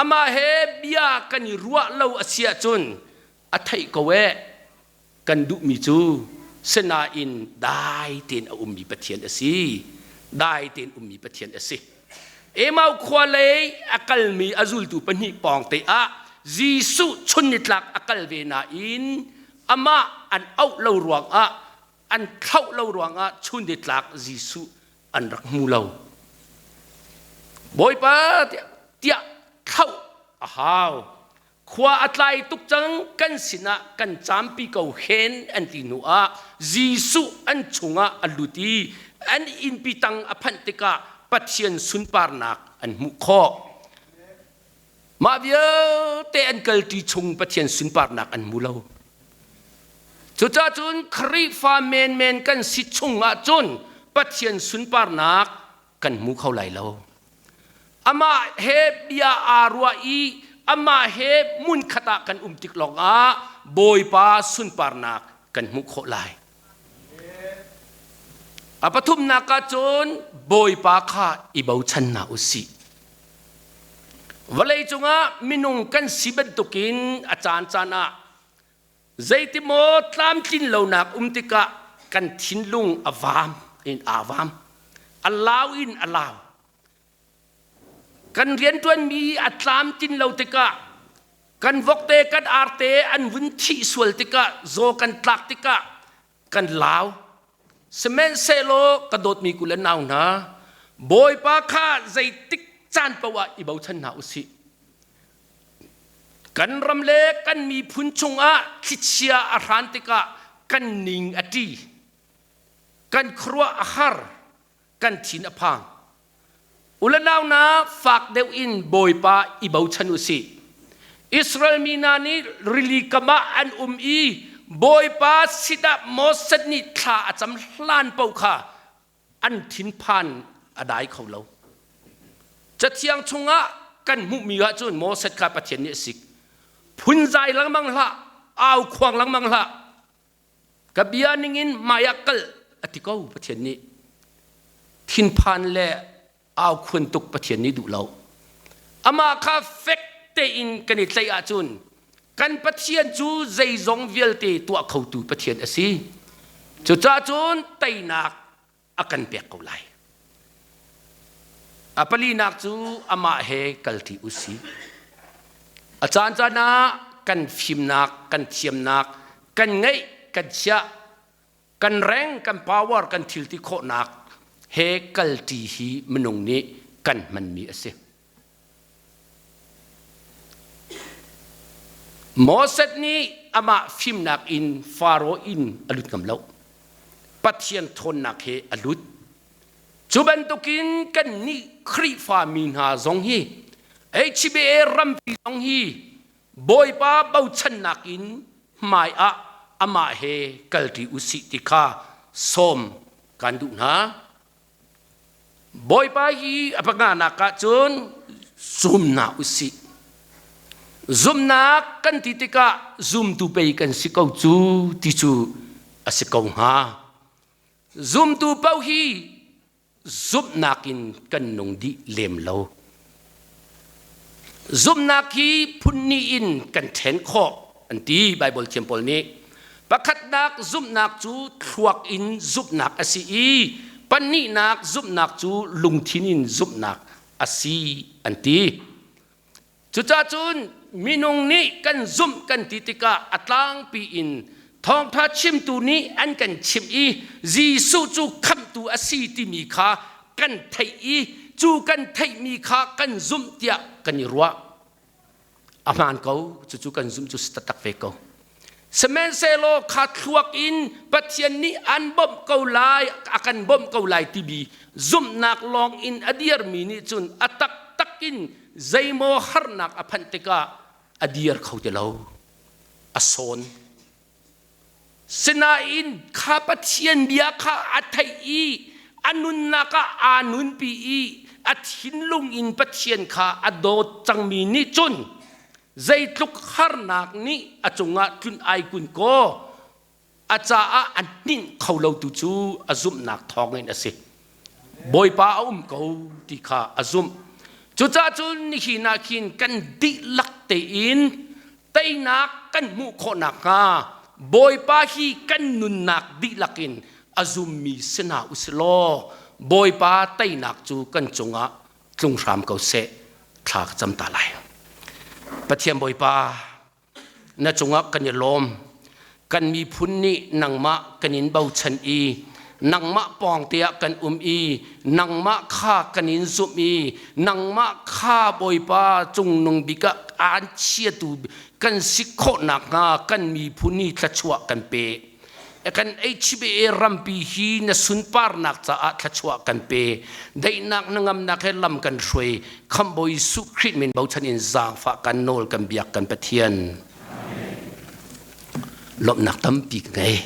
Amah he bia kan i ruah lo a si ahcun a theih ko eh kan duhmi cu sinain dai tein a ummi Pathian a si. Dai tein ummi Pathian a si. Emau khua lei a kalmi a zultu pahnih pawng te ah Jesuh chun nitlak a kal ve nain amah an auh lo ruangah an thlauh lo ruangah chun nitlak Jesuh an rak hmu lo. Bawipa tiah thlauh a hau. Khua a tlai tuk cang kan sinah kan campi ko hen an ti hnu ah Jesuh an chungah a lut i an innpi tang a phanh tikah Pathian sunparnak an hmuh khawh. Mah vialte an kalṭi chung Pathian sunparnak an hmu lo. Cucaah cun Khrihfa menmen kan si chung ahcun Pathian sunparnak kan hmu kho lai lo. Amah he bia aa ruah i amah he hmunkhat ah kan um tik lawngah Bawipa sunparnak kan hmuh khawh lai. A pathumnak ah cun Bawipa kha i bochan hna u sih. Vawlei cungah minung kan si bantukin a caancaan ah zeitimaw tlamtlin lonak um tikah kan thinlung a vaam in aa vaam, a lau in a lau. Kan rianṭuanmi a tlamtlin lo tikah kan vokte kan arte an vun thih sual tikah zaw kan tlak tikah kan lau. Sihmanhsehlaw ka dawtmi ku le nau hna, Bawipa kha zeitik caan paoh ah i bochan hna u sih. Kan ram le kan miphun chungah thlichia a hran tikah kan ning a ṭi, kan khuaruah a har, kan thin a phang. U le nau hna, fak deuh in Bawipa i bochan u sih. Israel mi hna nih rili kam ah an um i Bawipa sinah Moses nih thla a cam hlan paoh kha an thinphan a dai kho lo. Cathiang chungah kan hmuhmi ahcun Moses kha Pathian nih a sik. Phunzai lengmang hlah, au khuang lengmang hlah. Ka bia ningin hmai ah kal a ti ko Pathian nih. Thinphan le aukhuan tuk Pathian nih duh lo. Amah kha fek tein kan i tlaih ahcun kan Pathian cu zeizong vialte tuah khotu Pathian a si. Cucaah cun teinak a kan pek ko lai. A palinak cu amah he kalṭi u si. A caancaan ah kan fimnak, kan thiamnak, kan ngeih, kan chiah, kan reng, kan power, kan thil ti khawhnak he kalṭi hi minung nih kan hmanmi a si. Moses nih amah fimnak in Faro inn a lut ngam lo. Pathian ṭhawnnak he a lut. Cu bantukin kannih Khrihfa mi hna zong hi HBA rampi zong hi Bawipa bochannak in hmai ah amah he kalṭi usih ti kha sawm kan duh hna. Bawipa hi a panganak ah cun zumnak usih. Zumnak kan ti tikah zumtu pei kan si ko cu ti cu a si ko hnga. Zumtu paoh hi zumhnak in kan nung dih lem lo. Zumhnak hi phunhnih in kan ṭhen khawh an ti Baibal thiam pawl nih. Pakhatnak zumhnak cu thluak in zumhnak a si i pahnihnak zumhnak cu lungthin in zumhnak a si an ti. Cucaah cun minung nih kan zumh kan ti tikah a tlangpi in thawngṭha chimtu nih an kan chimh i Jesuh cu khamhtu a si timi kha kan theih i cu kan theihmi kha kan zumh tiah kan i ruah. A hmaan ko, cucu kan zumh cu si taktak ve ko. Sihmanhsehlaw kha thluak in Pathian nih an bawmh ko lai, a kan bawmh ko lai timi zumhnak lawng in a dirmi nih cun a taktak in zeimaw harnak a phanh tikah a dir kho ti lo. A sawn. Sinain kha Pathian bia kha a theih i a nunnak ah aa nunpi i a thinlung in Pathian kha a dawt cangmi nih cun zeitluk harnak nih a cungah tlun ai kun kaw a caah a hninh kho lo tu cu a zumhnak thawngin a si. Bawipa a um ko ti kha a zumh. Cucaah cun nihin ah khin kan dihlak tein teinak kan hmuh khawh nakhnga Bawipa hi kan nunnak dihlak in a zummi si hna u si law Bawipa teinak cu kan cungah tlung hram ko seh thla ka cam ta lai. Pathian Bawipa na cungah kan i lawm. Kan miphun nih nangmah kan in bochan i nangmah pawng te ah kan um i nangmah kha kan in zumh i nangmah kha Bawipa cungnung bik ah aan chiatu kan si khawh nakhnga kan miphun nih thluachuah kan pe. Kan HBA rampi hi na sunparnak caah thluachuah kan pe. Daihnak na ngamnak he lam kan hruai. Khamhbawi Jesuh Khrih min bochan in zaangfah kan nawl kan biak kan Pathian. Lawmhnak tampi ka ngei.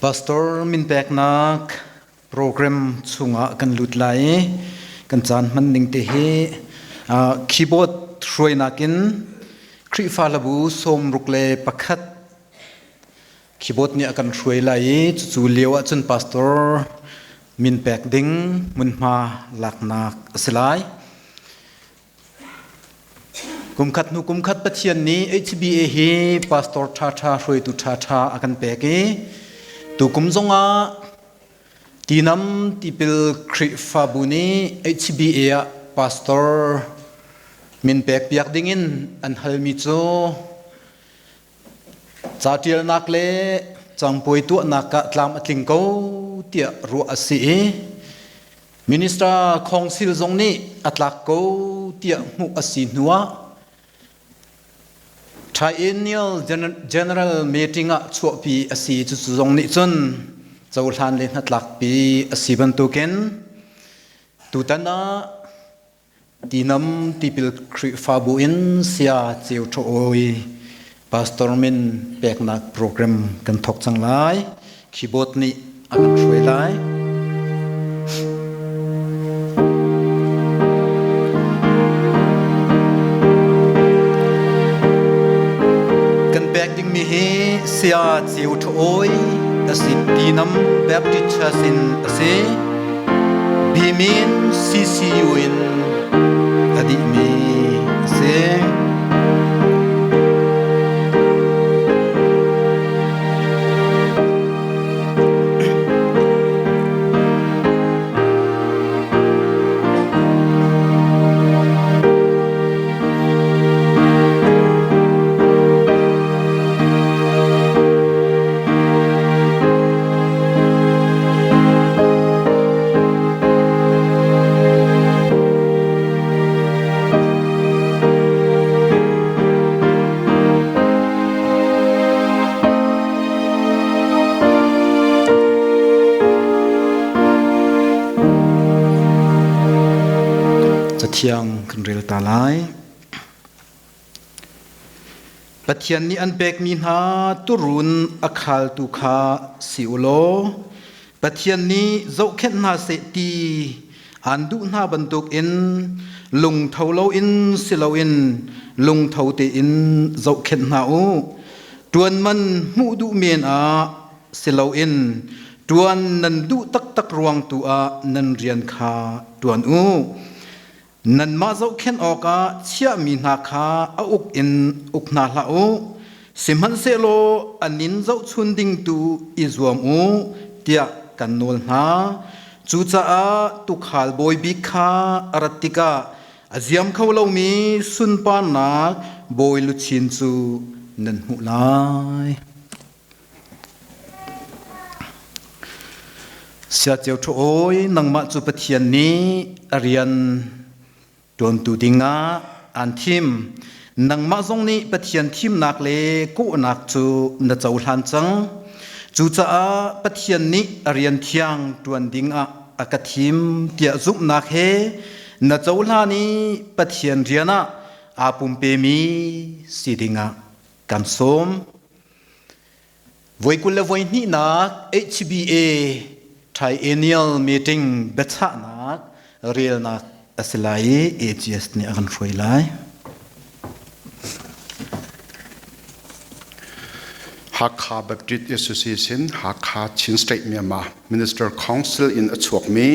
Pastor min peknak program chungah kan lut lai i kan caan hman ning te hi keyboard hruainak in Khrihfa hlabu 61 keyboard nih a kan hruai lai i cucu lio ahcun pastor min pek ding hmunhma laknak a si lai. Kumkhat hnu kumkhat Pathian nih HBA hi pastor ṭhaṭha hruaitu ṭhaṭha a kan pek i tukum zongah Tinam Tipil Khrihfabu nih HBA ah pastor min pek piak dingin an halmi cu Ca ṭialnak le cangpuai tuahnak ah tlam a tling ko tiah ruah a si i Minister Council zong nih a tlak ko tiah hmuh a si hnuah Triennial General Meeting ah chuahpi a si. Cucu zong nih cun cohlan le hnatlakpi a si bantukin tutan ah Tinam tipil Khrihfabu in sia ceu ṭhawi pastor min peknak program kan thawk cang lai. Keyboard nih a kan hruai lai. Kan pek dingmi hi sia ceu ṭhawi a si Tinam Baptist Church in a si. Bimin CCU in a dihmi a si. Cathiang kan rel ta lai. Pathian nih an pekmi hna tuurun a khaltu kha si u law Pathian nih zohkhenh hna seh ti aan duh hna bantukin lungtho loin si loin lungtho tein zohkhenh hna u. Ṭuan man hmuh duh men ah si loin ṭuan nan duh taktak ruang tu ah nan rian kha ṭuan u. Nanmah zohkhenh awkah chiahmi hna kha a uk in uk hna hlah u, sihmanhsehlaw an in zohchun ding tu i zuam u, tiah kan nawl hna. Cucaah tuukhal bawi bik kha a rat tikah a ziam kho lomi sunparnak bawi luchin cu nan hmuh lai. Siaceu ṭhu-awi, nangmah cu Pathian nih a rian ṭuantu dingah aan thim. Nangmah zong nih Pathian thimnak le kawhnak cu na cohlan cang. Cucaah Pathian nih a rian thiang ṭuan dingah a ka thim tiah zumhnak he na cohlan i Pathian rian ah aa pumpemi si dingah kan sawm. Voi 20 le voi hnihnak HBA Triennial Meeting biachahnak relnak a si lai i AGS nih a kan hruai lai. Hakha Baptist Association Hakha Chin State Myanmar Minister Council in a chuakmi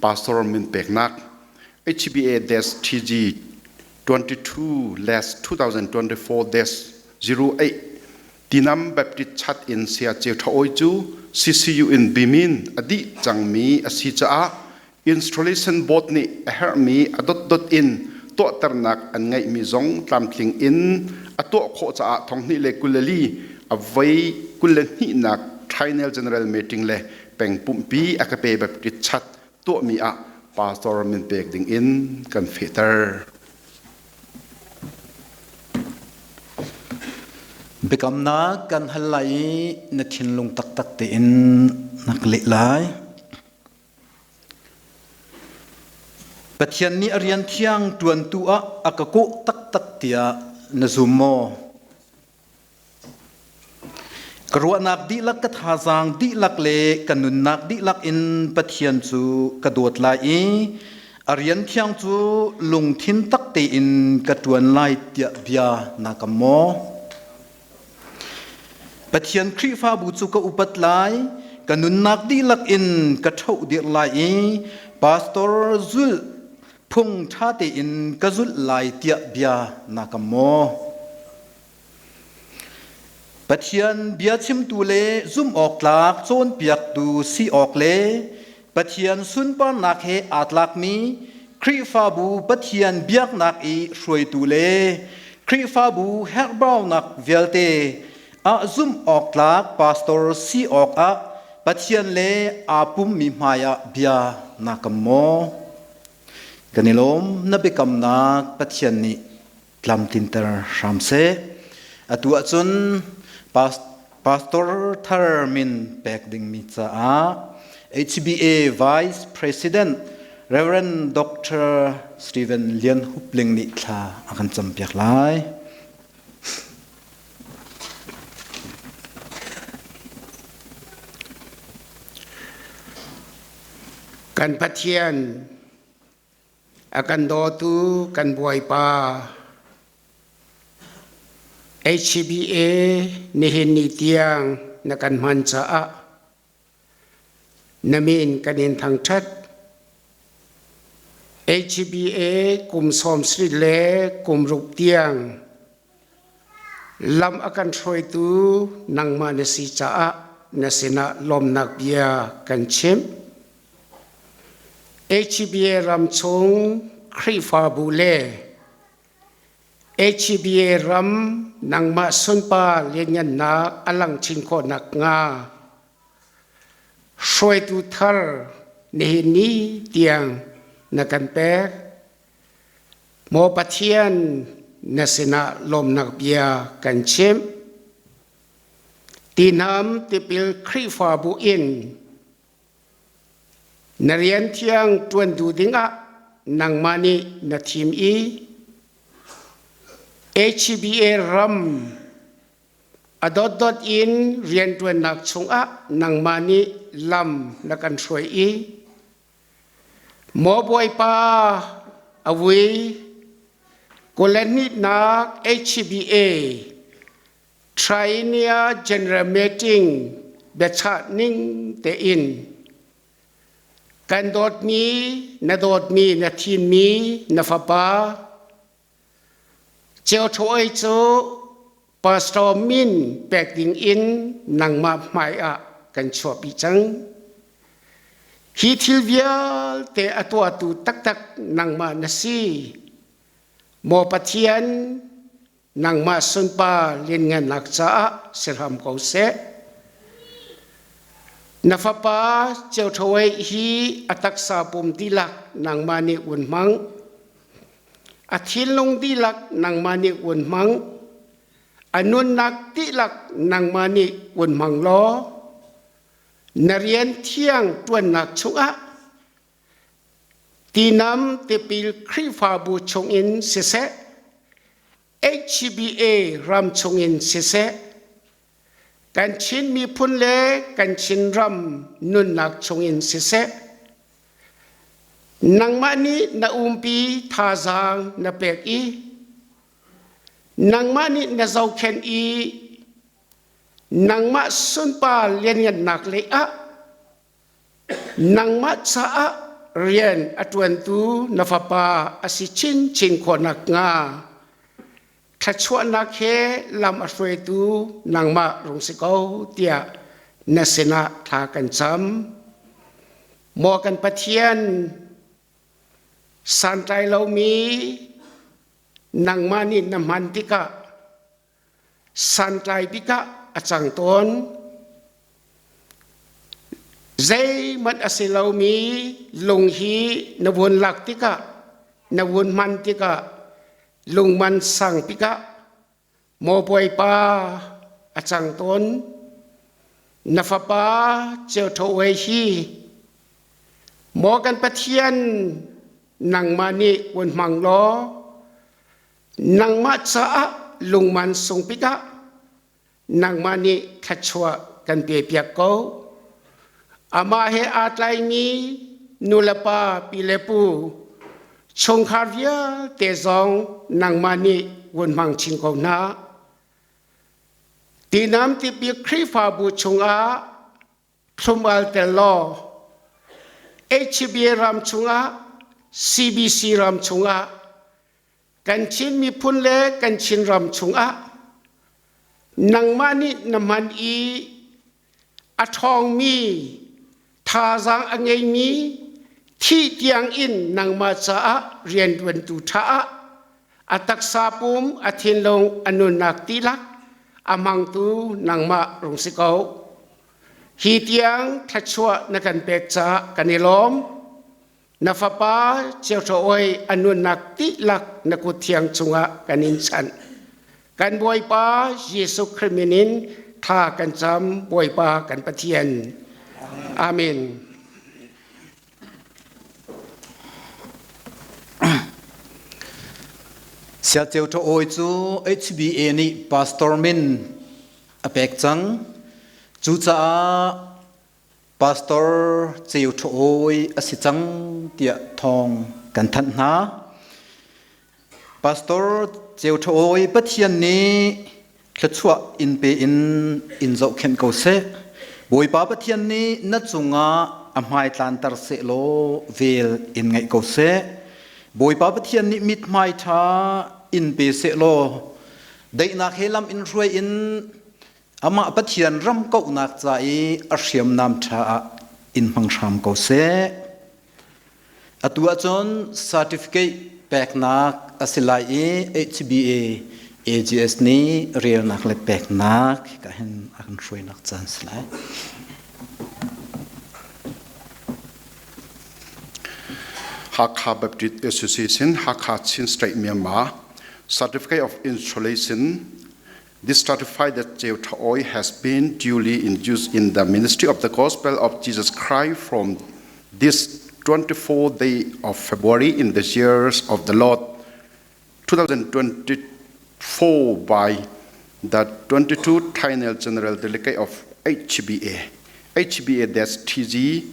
pastor min peknak HBA-TG 22-2024-08 Tinam Baptist Chat in Saya Ceu Tha Awi cu CCU in bimin a dih cangmi a si caah installation board nih a herhmi a dotdot in tuahternak an ngeihmi zong tlamtling in a tuah khawh caah 2024 a voi 22nak Triennial General Meeting le peng pumpi a ka pe Baptist Chat tuahmi ah pastor min pek ding in kan fehter. Biakamnak kan hal lai i na thinlung taktak tein na ka leh lai. Pathian nih a rian thiang ṭuantu ah a ka kawh taktak tiah na zum maw? Ka ruahnak dihlak, ka thazaang dihlak le ka nunnak dihlak in Pathian cu ka dawt lai i a rian thiang cu lungthin tak tein ka ṭuan lai tiah bia naa kam maw? Pathian Khrihfabu cu ka upat lai, ka nunnak dihlak in ka ṭhoh dirh lai i pastor zulh. phung ṭha tein ka zulh lai tiah bia naa kam maw? Pathian bia chimtu le zumh awk tlak cawnpiaktu si awk le Pathian sunparnak he aa tlakmi Khrihfabu Pathian biaknak i hruaitu le Khrihfabu herhbaunak vialte ah zumh awk tlak pastor si awkah Pathian le aa pummi hmaiah bia naa kam maw? Kan i lawm na biakamnak Pathian nih tlamtlinter hram seh. Atu ahcun pastor thar min pek dingmi caah HBA Vice President Reverend Dr. Stephen Lian Hup Ling nih thla a kan campiak lai. Kan Pathian a kan dawtu kan Bawipa HCBA nihin ni tiang na kan hman caah na min kan in thangṭhat. HCBA kum 70 le kum ruk tiang lam a kan hruaitu nangmah na si caah na sinah lawmnak bia kan chimh. HCBA ram chung Khrihfabu le HCBA ram nangmah sunpa lianngannak a lang chin khawh nakhnga hruaitu thar nihin ni tiang na kan pek. Maw Pathian, na sinah lawmnak bia kan chimh. Tinam tipil Khrihfabu in Na rian thiang ṭuan duh dingah nangmah nih na thim i HBA ram a dotdot in rianṭuannak chungah nangmah nih lam na kan hruai i Maw Bawipa a vui 22nak HBA Triennial General Meeting biachah ning tein kan dawtmi na dawtmi na thimmi na fapa Ceu Ṭho cu pastor min pek ding in nangmah hmai ah kan chuahpi cang. Hi thil vialte a tuahtu taktak nangmah na si. Maw Pathian, nangmah sunpa lianngannak caah si hram ko seh. Na fapa Ceu Ṭho hi a taksa pum dihlak nangmah nih un hmang. A thinlung dihlak nangmah nih un hmang. A nunnak dihlak nangmah nih un hmang law na rian thiang ṭuannak chungah Tinam tipil Khrihfabu chungin siseh, HCBA ram chungin siseh, kan Chin miphun le kan Chinram nunnak chungin siseh, nangmah nih na umpi thazaang na pek i nangmah nih na zohkhenh i nangmah sunpar lianngannak lei ah Nangmah caah rian a ṭuantu na fapa a si chinchin khawh nakhnga thluachuahnak he lam a hruaitu nangmah rung si ko tiah na sinah thla kan cam. Maw kan Pathian, santlai lomi nangmah nih na hman tikah santlai bik ah a cang tawn. Zeihmanh a si lomi lung hi na vun lak tikah, na vun hman tikah, lungman sang tikah maw Bawipa a cang tawn. Na fapa Ceu Tho Wei hi maw kan Pathian nangmah nih un hmang law Nangmah caah lungman sung pikah nangmah nih thluachuah kan pe piak ko. Amah he aa tlaimi nulepa pi le pu chungkhar vialte zong nangmah nih vun hmang chin ko hna. Tinam tipi Khrihfabu chungah thlum-al tel law HB ram chungah CBC ram chungah kan Chin miphun le kan Chin ram chungah nangmah nih na hman i a ṭhawngmi thazaang a ngeimi thih tiang in nangmah caah rianṭuantu ṭha ah a taksa pum a thinlung a nunnak dihlak a hmangtu nangmah rung si ko. Hi tiang thluachuah na kan pek caah kan i lawm. Na fapa Chiaṭhawi a nunnak dihlak na kut thiang chungah kan in chanh. Kan Bawipa Jesuh Khrih min in thla kan cam, Bawipa kan Pathian. Amen. Sialceu Ṭha cu HBA nih pastor min a pek cang. Cucaah Pastor Ceu Ṭha Awi a si cang tiah thawng kan thanh hna. Pastor Ceu Ṭha Awi Pathian nih thluachuah in pe in in zohkhenh ko seh. Bawipa Pathian nih na cungah a hmai tlanter seh law vel in ngaih ko seh. Bawipa Pathian nih mithmai ṭha in pe seh law daihnak he lam in hruai in Amah Pathian ram kauhnak ca i a hriamnam ṭha ah in hmang hram ko seh. Atu ahcun certificate peknak a si lai i HBA AGS nih relnak le peknak hika hin a kan hruainak caan si lai. Hakha Baptist Association, Hakha Chin State, Myanmar, Certificate of Installation This certified that Cheu Thaoi has been duly induced in the ministry of the gospel of Jesus Christ from this 24th day of February in the years of the Lord 2024 by the 22 Triennial General Delegate of HBA, HBA-TG-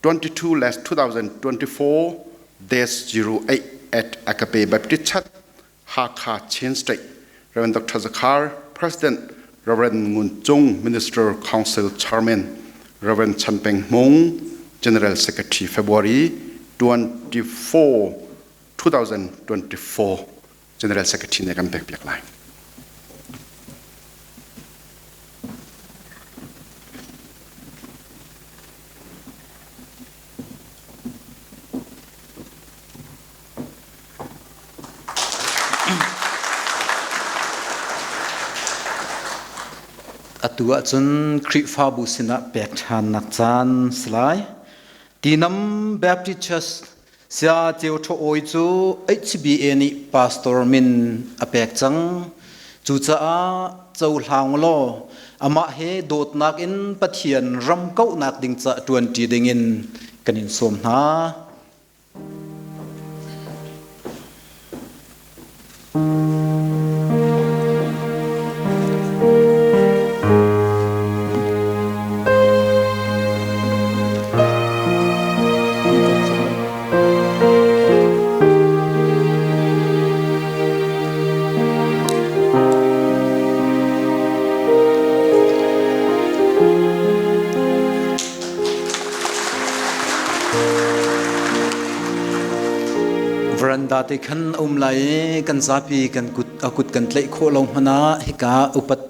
22 2024 08 at Agape Baptist Church, Hakha Chin State, Reverend Dr. Zakhar, President, Reverend Ngun Cung, Minister Council Chairman, Reverend Chan Peng Hmung, General Secretary, February 24, 2024, General Secretary ne kan pek piak lai. Atu ahcun Khrihfabu sinah pek ṭhannak caan si lai. Tinam Baptist Church Saya Ceu Ṭhaw Awi cu HBA nih pastor min a pek cang. Cucaah cohlang law amah he dawtnak in Pathian ram kauhnak ding ca ṭuanṭi dingin kan in sawm hna. Veranda te khan a um lai i kan zapi kan kut a kut kan tlaih khawh lo hmanh ah hika upat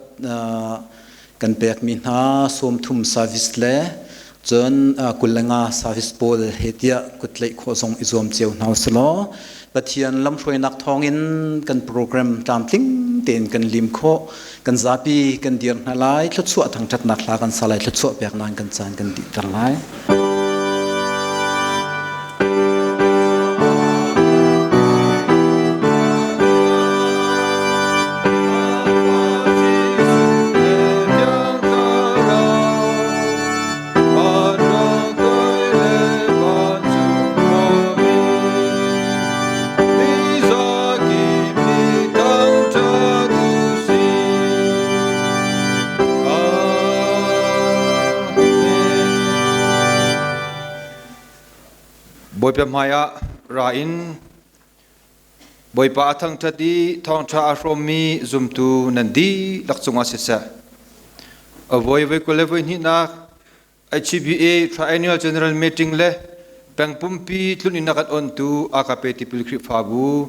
kan pekmi hna sawmthum service le cun 25 service pawl he tiah kut tlaih khawh zong i zuam cio hna usih Pathian lamhruainak thawngin kan program tlamtling tein kan lim khawh kan zapi kan dir hna lai thluachuah thangṭhatnak hla kan sa lai thluachuah peknak kan caan kan dihter lai. Bawipa hmaiah ra in Bawipa a thangṭhat i thawngṭha a hrawmmi zumtu nan dihlak cungah siseh, a voi voi 22nak HBA Triennial General Meeting le Peng pumpi tlun inn a kan ontu Agape Tipil Khrihfabu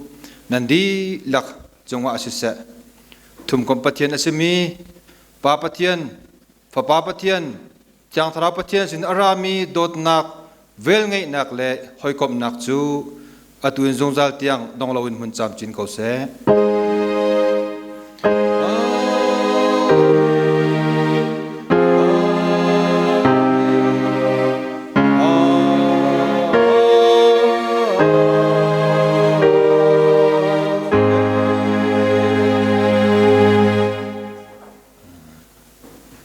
nan dihlak cungah siseh, thumkomh Pathian a simi Pa Pathian, Fapa Pathian, Thiang Thlarau Pathian sin a rami dawtnak, velngeihnak le hawikomhnak cu atu in zungzal tiang dong loin hmun camcin ko seh.